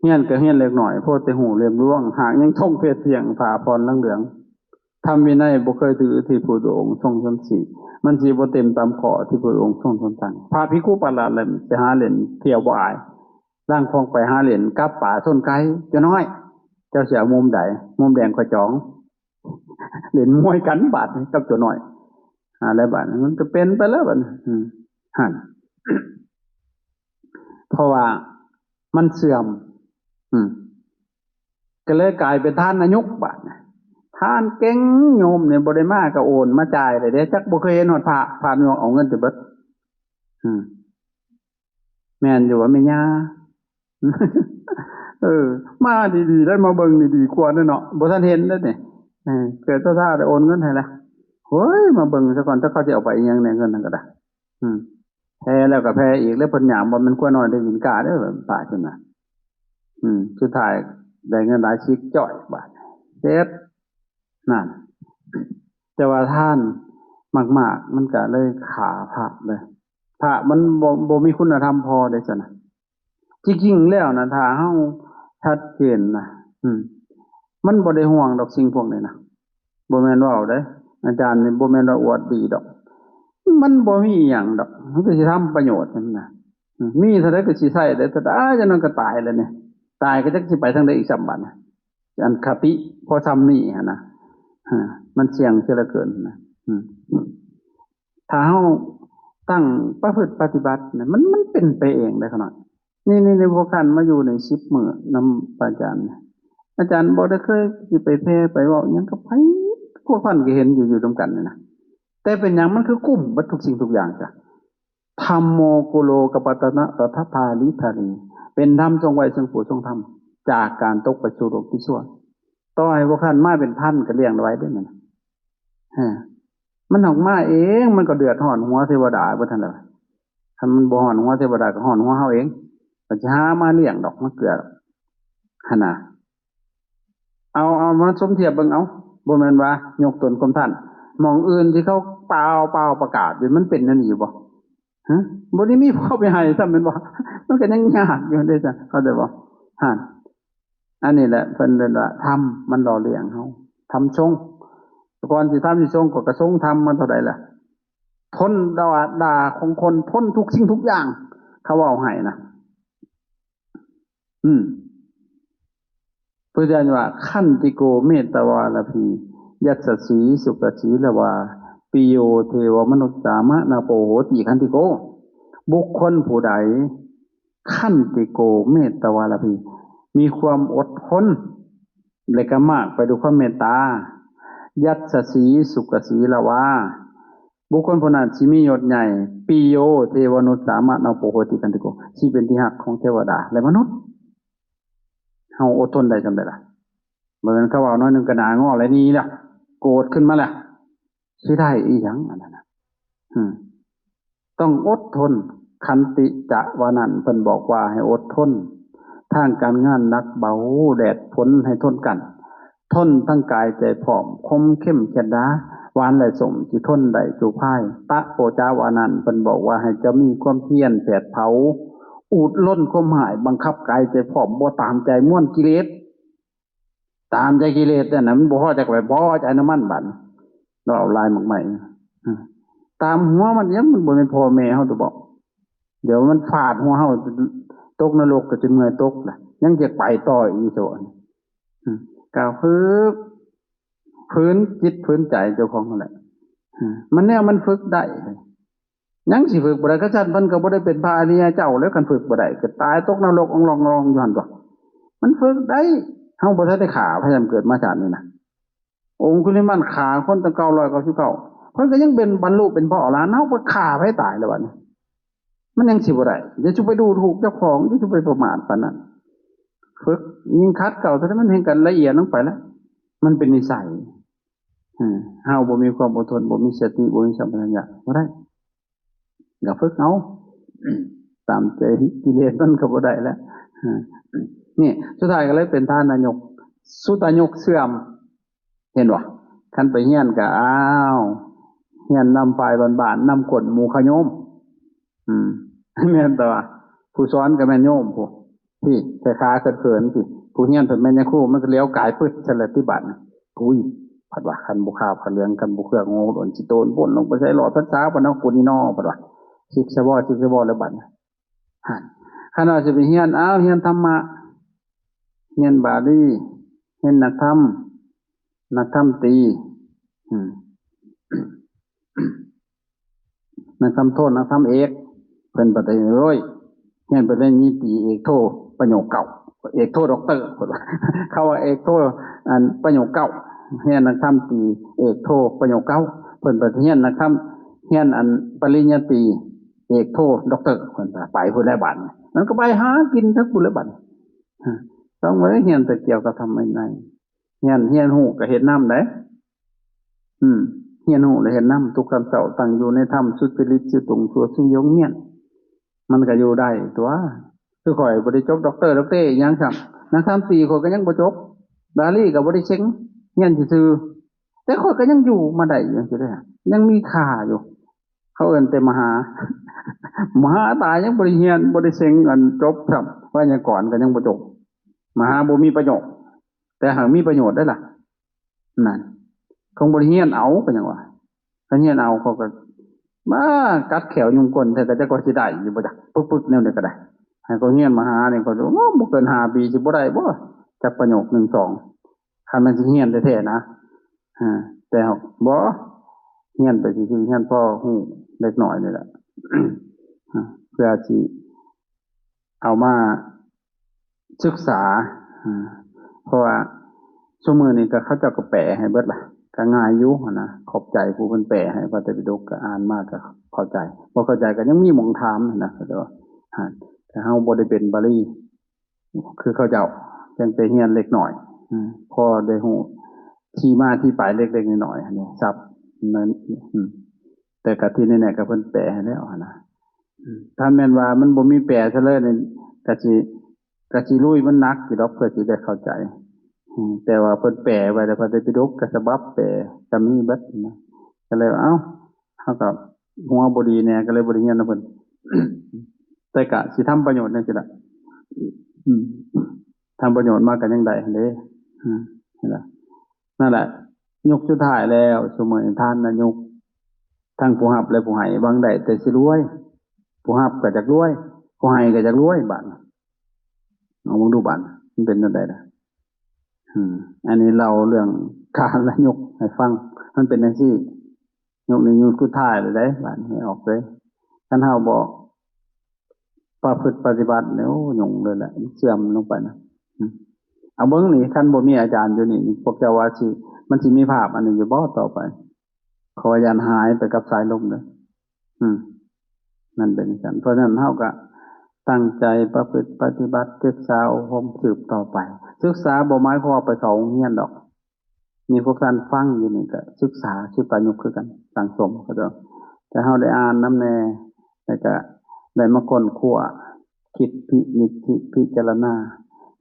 ຮຽນກະຮຽນເລັກນ້ອຍ ພໍແຕ່ຮູ້ຫຼ່ຽມລວງ ຫາກຍັງທົງເພັດພຽງ ຜ້າຜ່ອນເຫຼືອງໆ ທຳວິໄນບໍ່ເຄີຍຖືທີ່ພຸດທະອົງຊົງຊົນຊີ້ ມັນຊິບໍ່ເຕັມຕາມຂໍ້ທີ່ພຸດທະອົງຊົງຊົນສັ່ງ ພະພິກຂຸປະຫຼາດແຫຼມ ໄປຫາຫຼິ້ນທ່ຽວບໍ່ອາຍ ລາງຄອງໄປຫາຫຼິ້ນກັບປາຊົນໄກ່ ເຈົ້ານ້ອຍ ເຈົ້າຊິເອົາມຸມໃດ ມຸມແດງຂ້ອຍຈອງ ຫຼິ້ນມວຍກັນບາດນີ້ກັບເຈົ້ານ້ອຍ ອາ ແລ້ວບາດນີ້ມັນກະເປັນໄປແລ້ວບາດນີ້ ອືມ ຫັ້ນ ເພາະວ່າມັນເສື່ອມ ອືມ ກະເລີຍກາຍເປັນທ່ານນາຍົກບາດນີ້ ທ່ານເກັ່ງ ໂຍມນີ້ບໍ່ໄດ້ມາກະໂອນມາຈ່າຍເລີຍເດ້ ຈັກບໍ່ເຄີຍເຫັນຮອດພະ ພະນາຍົກເອົາເງິນຈະເບິດ ອືມ ແມ່ນຢູ່ວ່າແມ່ຍ່າ ເອີ ມາດີໆ ໄດ້ມາເບິ່ງນີ້ດີກວ່າເນາະ ບໍ່ທັນເຫັນເດ້ນີ້ ເອີ ເກີດຊາດແລ້ວໂອນເງິນໃຫ້ລະ ໂອ້ຍ ມາເບິ່ງຊະກ່ອນ ຈັກເຂົາຊິເອົາໄປອີ່ຫຍັງແດ່ ເງິນນັ້ນກະດາຍ ອືມ ແຜ່ແລ້ວກະແຜ່ອີກ ແລ້ວເພິ່ນຍາມບໍ່ແມ່ນຄວາຍນ້ອຍໄດ້ກິນກ້າເດີ ພະຂຶ້ນມາ ອືມ ສຸດທ້າຍໄດ້ເງິນຫຼາຍຊິກຈ້ອຍບາດ ເສັດ ນັ້ນ ແຕ່ວ່າທານມາກໆ ມັນກະເລີຍຂ້າພະເລີຍ ພະມັນບໍ່ ບໍ່ມີຄຸນນະທຳພໍເດ້ຊັ້ນນະ ທີ່ຈິງແລ້ວນະ ຖ້າເຮົາຊັດເຈນນະ ອືມ ມັນບໍ່ໄດ້ຫ່ວງດອກສິ່ງພວກນີ້ນະ. ບໍ່ແມ່ນເວົ້າເດ້ ອາຈານນີ້ບໍ່ແມ່ນວ່າອວດດີດອກ. ມັນບໍ່ມີອີ່ຫຍັງດອກ ມັນກໍຊິທຳປະໂຫຍດຫັ້ນນະ. ອືມ ມີເທົ່າໃດກໍຊິໃຊ້ໄດ້ເທົ່າໃດ ຈັ່ງນັ້ນກໍຕາຍແລ້ວນີ້. ຕາຍກໍຈັກຊິໄປທາງໃດອີກຊ້ຳບັດນີ້. ອັນຄະຕິພໍຊ່ຳນີ້ຫັ້ນນະ ເອີ ມັນສ່ຽງເສຍເຫຼືອເກີນນະ. ອືມ ຖ້າເຮົາຕັ້ງປະພຶດປະຕິບັດນະ ມັນ ມັນເປັນໄປເອງເດ້ຂະນ້ອຍ. ນີ້ ນີ້ ນີ້ ພວກທ່ານມາຢູ່ໃນສິບມື້ນຳພະອາຈານ ອາຈານບໍ່ໄດ້ເຄີຍຊິໄປແຜ່ໄປເວົ້າຫຍັງກັບໃຜ ພວກທ່ານກໍເຫັນຢູ່ ຢູ່ນຳກັນນີ້ນະ. ແຕ່ເປັນຫຍັງມັນຄືກຸ້ມເບິດທຸກສິ່ງທຸກຢ່າງຊະ? ທຳໂມ ກຸໂລ ກະປະຕະນະ ຕະຖະ ທາລີທາລີ ເປັນທຳຊົງໄຫວ້ ຊົງພູ ຊົງທຳ ຈາກການຕົກໄປສູ່ໂລກທີ່ຊົ່ວ. ຕໍ່ໃຫ້ພວກທ່ານມາເປັນພັນກໍລ້ຽງໄວ້ເດ້ນັ້ນນະ. ຮະ ມັນອອກມາເອງ ມັນກໍເດືອດຮ້ອນຫົວເທວະດາເບິດຫັ້ນແຫຼະ. ຄັນມັນບໍ່ຮ້ອນຫົວເທວະດາ ກໍຮ້ອນຫົວເຮົາເອງ ກໍຊິຫາມາລ້ຽງດອກ ມາເກືອຫັ້ນນະ. ເອົາ ເອົາມາສົມທຽບເບິ່ງເອົາ ບໍ່ແມ່ນວ່າຍົກຕົນຂົ່ມທ່ານ. ໝ່ອງອື່ນທີ່ເຂົາປ່າວ ປ່າວປະກາດຢູ່ ມັນເປັນແນວນີ້ຢູ່ບໍ່? ຮະ ບໍ່ໄດ້ມີຜູ້ເອົາໄປໃຫ້ຊ້ຳແມ່ນບໍ່? ມັນກໍຍັງຍາກຢູ່ເດ້ ເຂົ້າໃຈບໍ່? ຫັ້ນ ອັນນີ້ແຫຼະເພິ່ນເອີ້ນວ່າທຳ ມັນຫຼໍ່ລ້ຽງເຮົາ ທຳຊົງ. ແຕ່ກ່ອນຊິທຳຊິຊົງ ກໍກະຊົງທຳມາເທົ່າໃດລະ? ທົນດາ ດາຂອງຄົນ ທົນທຸກສິ່ງທຸກຢ່າງ ເຂົາເວົ້າໃຫ້ນະ. ອືມ ພຸດທະເຈົ້າວ່າ ຂັນຕິໂກ ເມດຕາວາລະພີ ຍັດສະສີ ສຸຂະສີລະວາ ປິໂຍ ເທວະມະນຸດສາມະ ນາໂປ ໂຫຕິ ຂັນຕິໂກ. ບຸກຄົນຜູ້ໃດ ຂັນຕິໂກ ເມດຕາວາລະພີ ມີຄວາມອົດທົນ ແລະກໍມາກໄປດ້ວຍຄວາມເມດຕາ ຍັດສະສີ ສຸຂະສີລະວາ ບຸກຄົນຜູ້ນັ້ນຊິມີຍົດໃຫຍ່ ປິໂຍ ເທວະມະນຸດສາມະ ນາໂປ ໂຫຕິ ຂັນຕິໂກ ຊິເປັນທີ່ຮັກຂອງເທວະດາ ແລະ ມະນຸດ. ເຮົາອົດທົນໄດ້ສ່ຳໃດລະ? ບໍ່ແມ່ນເຂົາເວົ້າໜ້ອຍໜຶ່ງກໍໜ້າງໍແລ້ວໜີແລ້ວ ໂກດຂຶ້ນມາແລ້ວ ຊິໄດ້ອີ່ຫຍັງອັນນັ້ນນະ? ອືມ ຕ້ອງອົດທົນ. ຂັນຕິຈະວານັ້ນ ເພິ່ນບອກວ່າໃຫ້ອົດທົນ ທາງການງານໜັກເບົາ ແດດຝົນໃຫ້ທົນກັນ ທົນທັງກາຍໃຈພ້ອມ ຄົມເຂັ້ມແຄດດາ ຫວານແລະສົ້ມ ຊິທົນໄດ້ສູ່ພາຍ. ຕະໂປຈາວານັ້ນ ເພິ່ນບອກວ່າໃຫ້ເຈົ້າມີຄວາມພຽນແຜດເຜົາ ອຸດລົ້ນຄວາມຮ້າຍ ບັງຄັບກາຍໃຈພ້ອມ ບໍ່ຕາມໃຈມວນກິເລດ. ຕາມໃຈກິເລດນັ້ນນະ ມັນບໍ່ພໍໃຈກໍໄປພໍໃຈນຳມັນບັດ ເວົ້າຫຼາຍມາກມາຍ. ຕາມຫົວມັນຫຍັງ ມັນບໍ່ແມ່ນພໍ່ແມ່ເຮົາຕົວະບໍ? ດຽວມັນຟາດຫົວເຮົາຕົກນະລົກກໍຈົນເມື່ອຍຕົກລະ ຍັງຈະໄປຕໍ່ອີກໂຕ. ກະຝຶກ ຝືນຈິດຝືນໃຈເຈົ້າຂອງຫັ້ນແຫຼະ. ມັນແນວມັນຝຶກໄດ້ ຍັງຊິຝຶກບໍ່ໄດ້. ຄັນຊັ້ນເພິ່ນກໍບໍ່ໄດ້ເປັນພະອະລິຍະເຈົ້າແລ້ວ ຄັນຝຶກບໍ່ໄດ້ ກໍຕາຍຕົກນະລົກອອງລອງໆຢູ່ຫັ້ນຕົວະ. ມັນຝຶກໄດ້. ເຮົາບໍ່ທັນໄດ້ຂ້າໃຜ ຍາມເກີດມາຊາດນີ້ນະ. ອົງຄຸລິມານຂ້າຄົນຕັ້ງເກົ້າຮ້ອຍເກົ້າສິບເກົ້າ ເພິ່ນກໍຍັງເປັນ ບັນລຸເປັນພໍ່ອະລະຫັນ. ເຮົາໄປຂ້າໃຜຕາຍແລ້ວບັດນີ້ ມັນຍັງຊິບໍ່ໄດ້. ຢ່າສູ່ໄປດູຖູກເຈົ້າຂອງ ຢ່າສູ່ໄປປະໝາດປານນັ້ນ. ຝຶກ ຍິ່ງຂັດເຂົ້າເທົ່າໃດ ມັນແຮ່ງກະລະອຽດລົງໄປລະ. ມັນເປັນນິໄສ. ເຮົາບໍ່ມີຄວາມອົດທົນ ບໍ່ມີສະຕິ ບໍ່ມີສຳປະຊັນຍະ ບໍ່ໄດ້. ກໍຝຶກເອົາ ຕາມໃຈກິເລດມັນກໍບໍ່ໄດ້ແລ້ວ. ນີ້ ສຸດທ້າຍກໍເລີຍເປັນທ່ານນາຍົກ ສຸຕະຍົກເສື່ອມ. ເຫັນບໍ່? ຄັນໄປຮຽນກໍ ອ້າວ ຮຽນນຳຝ່າຍບ້ານໆ ນຳກົ້ນໝູ່ຂະໂຍມ. ອືມ ແມ່ນແຕ່ວ່າຜູ້ສອນກໍແມ່ນໂຍມຜູ້ ພີ້ ແຕ່ຂາເຂີນໆ ພີ້ ຜູ້ຮຽນເພິ່ນແມ່ນຍາຄູ ມັນກໍຫຼຽວກາຍປຶດຊັ້ນແຫຼະຕິບາດນີ້. ອຸ້ຍ ພັດວ່າ ຄັນບໍ່ຂາວພະເຫຼືອງ ຄັນບໍ່ເຄືອງໂງ່ໂດນ ຊິໂຕນໂປ້ນລົງໄປໃສ່ຫຼອດພັນສາ ພັນເອົາກຸນນີ້ນໍ ພັດວ່າ ຊິກສະບໍ່ ຊິກສະບໍ່ແລ້ວບັດນີ້. ຫັ້ນ ຄັນວ່າຊິໄປຮຽນ ອ້າວ ຮຽນທຳມະ ຮຽນບາລີ ຮຽນນັກທຳ ນັກທຳຕີ ອືມ ນັກທຳໂທ ນັກທຳເອກ ເພິ່ນປະຕິ ໂອ້ຍ ຮຽນປະລິນຍາຕີ ເອກໂທ ປະໂຫຍກເກົ້າ ເອກໂທ ດັອກເຕີ ເພິ່ນວ່າ ເຂົາວ່າເອກໂທ ອັນ ປະໂຫຍກເກົ້າ ຮຽນນັກທຳຕີ ເອກໂທ ປະໂຫຍກເກົ້າ ເພິ່ນປະຕິຮຽນນັກທຳ ຮຽນ ອັນ ປະລິນຍາຕີ ເອກໂທ ດັອກເຕີ ເພິ່ນວ່າ ໄປພຸ້ນແລ້ວບາດນີ້ ມັນກໍໄປຫາກິນທັງພຸ້ນແລ້ວບາດນີ້. ຕ້ອງໄດ້ຮຽນແຕ່ກ່ຽວກັບທຳວິໄນ ຮຽນ ຮຽນຮູ້ກໍເຮັດນຳໄດ໋. ອືມ ຮຽນຮູ້ແລະເຮັດນຳ ທຸກຍາມເຊົ້າຕັ້ງຢູ່ໃນທຳ ສຸດຈະລິດ ຊື່ຕົງ ຊົ່ວຊື່ຢົງມ້ຽນ ມັນກໍຢູ່ໄດ້ຕົວະ. ຄືຂ້ອຍບໍ່ໄດ້ຈົບດັອກເຕີ ດັອກເຕີອີ່ຫຍັງຊ້ຳ ນັກທຳຕີຂ້ອຍກໍຍັງບໍ່ຈົບ ບາລີກໍບໍ່ໄດ້ເສັງ ຮຽນຊື່ໆ ແຕ່ຂ້ອຍກໍຍັງຢູ່ມາໄດ້ຢູ່ຈັ່ງຊີ້ເດ້ ຍັງມີຄ່າຢູ່. ເຂົາເອີ້ນແຕ່ມະຫາ ມະຫາຕາຍັງບໍ່ໄດ້ຮຽນ ບໍ່ໄດ້ເສັງອັນຈົບຊ້ຳ ໄວຍາກອນກໍຍັງບໍ່ຈົບ. ມະຫາບໍ່ມີປະໂຫຍດ ແຕ່ຫາກມີປະໂຫຍດໄດ້ລະ ນັ້ນ ຄົງບໍ່ໄດ້ຮຽນເອົາ ກໍຍັງວ່າ ຄັນຮຽນເອົາເຂົາກໍມາກັດແຂ້ວຍຸງກົ້ນແທ້ ກໍຈັກວ່າຊິໄດ້ຢູ່ບໍ່ຈັກ ປຶກໆ ແນວໃດກໍໄດ້. ໃຫ້ເຂົາຮຽນມະຫານີ້ ເຂົາ ໂອ້ ບໍ່ເກີນຫ້າປີຊິບໍ່ໄດ້ບໍ່ ຈັກປະໂຫຍກໜຶ່ງສອງ ຄັນມັນຊິຮຽນແທ້ໆ ນະ. ອາ ແຕ່ເຮົາບໍ່ ຮຽນໄປຊື່ໆ ຮຽນພໍຮູ້ເລັກນ້ອຍນີ້ແຫຼະ ອາ ເພື່ອຊິ ເອົາມາສຶກສາ ອາ ເພາະວ່າຊຸມື້ນີ້ກໍເຂົາເຈົ້າກໍແປໃຫ້ເບິດລະ ກໍງ່າຍຢູ່ຫັ້ນນະ. ຂອບໃຈຜູ້ເພິ່ນແປໃຫ້ພະໄຕປິດົກ ກໍອ່ານມາກໍເຂົ້າໃຈ ບໍ່ເຂົ້າໃຈກໍຍັງມີໝ່ອງຖາມຫັ້ນນະ. ແຕ່ວ່າ ອາ ແຕ່ເຮົາບໍ່ໄດ້ເປັນບາລີຄືເຂົາເຈົ້າ ພຽງແຕ່ຮຽນເລັກນ້ອຍ ອາ ພໍໄດ້ຮູ້ທີ່ມາທີ່ໄປເລັກໆ ນ້ອຍໆ ຫັ້ນນີ້ ສັບນັ້ນ ອາ ແຕ່ກະທີ່ແນ່ໆ ກະເພິ່ນແປໃຫ້ແລ້ວຫັ້ນນະ. ອາ ຖ້າແມ່ນວ່າມັນບໍ່ມີແປຊະເລີຍນີ້ ກະຊິ ກະຊິລຸຍມັນໜັກຢູ່ດອກ ເພື່ອຊິໄດ້ເຂົ້າໃຈ. ອາ ແຕ່ວ່າເພິ່ນແປໄວ້ແລ້ວ ພະໄຕປິດົກກະສະບັບແປກະມີເບິດນະ. ກະເລີຍ ເອົ້າ ເຮົາກະຫົວບໍ່ດີແດ່ ກະເລີຍບໍ່ໄດ້ຮຽນນຳເພິ່ນ ແຕ່ກະຊິທຳປະໂຫຍດຈັ່ງຊີ້ລະ ອາ ທຳປະໂຫຍດມາກະຍັງໄດ້ຫັ້ນເດ້. ອາ ຫັ້ນລະ ນັ້ນແຫຼະ ຍຸກສຸດທ້າຍແລ້ວ ຊຸມື້ນີ້ທານນາຍຸກ ທັງຜູ້ຮັບ ແລະ ຜູ້ໃຫ້ ຫວັງໄດ້ແຕ່ຊິລວຍ ຜູ້ຮັບກໍຢາກລວຍ ຜູ້ໃຫ້ກໍຢາກລວຍ ບາດນີ້ ເອົາເບິ່ງດູບາດນີ້ ມັນເປັນແນວໃດລະ. ອືມ ອັນນີ້ເລົ່າເລື່ອງທານນາຍຸກໃຫ້ຟັງ ມັນເປັນຈັ່ງຊີ້. ຍຸກນີ້ຍຸກສຸດທ້າຍແລ້ວເດ້ ບາດນີ້ອອກເລີຍ ຄັນເຮົາບໍ່ ປະພຶດປະຕິບັດນີ້ ໂອ້ ຫຍຸ້ງເລີຍແຫຼະ ເສື່ອມລົງໄປນະ. ອືມ ເອົາເບິ່ງນີ້ ຄັນບໍ່ມີອາຈານຢູ່ນີ້ ພວກເຈົ້າວ່າຊິ ມັນຊິມີພາບອັນນີ້ຢູ່ບໍ່ຕໍ່ໄປ? ເຂົາວ່າຢ້ານຫາຍໄປກັບສາຍລົມເດີ້. ອືມ ມັນເປັນຈັ່ງຊັ້ນ. ເພາະສະນັ້ນ ເຮົາກະຕັ້ງໃຈປະພຶດປະຕິບັດ ສຶກສາອົບຮົມສືບຕໍ່ໄປ. ສຶກສາບໍ່ໝາຍຄວາມວ່າໄປເຂົ້າໂຮງຮຽນດອກ. ນີ້ພວກທ່ານຟັງຢູ່ນີ້ກະສຶກສາ ຊຸດປາຍຸກຄືກັນ ສັງສົມເຂົາເຈົ້າ ແຕ່ເຮົາໄດ້ອ່ານນຳແດ່ ແລ້ວກະໄດ້ມາຄົ້ນຄວ້າ ຄິດພິນິດພິ ພິຈາລະນາ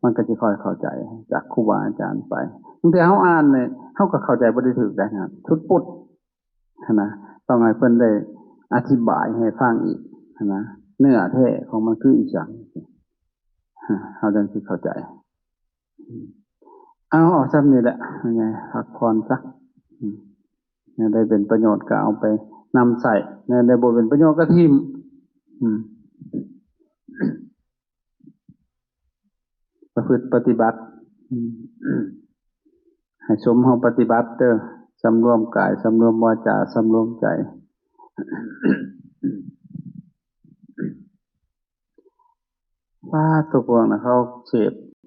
ມັນກະຊິຄ່ອຍເຂົ້າໃຈຈາກຄູບາອາຈານໄປ. ບາງເທື່ອເຮົາອ່ານນີ້ ເຮົາກະເຂົ້າໃຈບໍ່ໄດ້ຖືກໄດ໋ນະ ຊຸດປຸດຫັ້ນນະ ຕ້ອງໃຫ້ເພິ່ນໄດ້ອະທິບາຍໃຫ້ຟັງອີກຫັ້ນນະ ເນື້ອແທ້ຂອງມັນຄືອີ່ຫຍັງ ເຮົາຈັ່ງຊິເຂົ້າໃຈ. ເອົາ ເອົາຊ່ຳນີ້ແຫຼະ ແມ່ນໄງ ພັກຜ່ອນຊະ ອືມ ແນວໃດເປັນປະໂຫຍດກໍເອົາໄປນຳໃຊ້ ແນວໃດບໍ່ເປັນປະໂຫຍດກໍຖິ້ມ ອືມ ປະພຶດປະຕິບັດ ອືມ ໃຫ້ສົມເຮົາປະຕິບັດເດີ້ ສຳລວມກາຍ ສຳລວມວາຈາ ສຳລວມໃຈ. ປາດໂທ້ ພວກນັ້ນເຂົາເສບ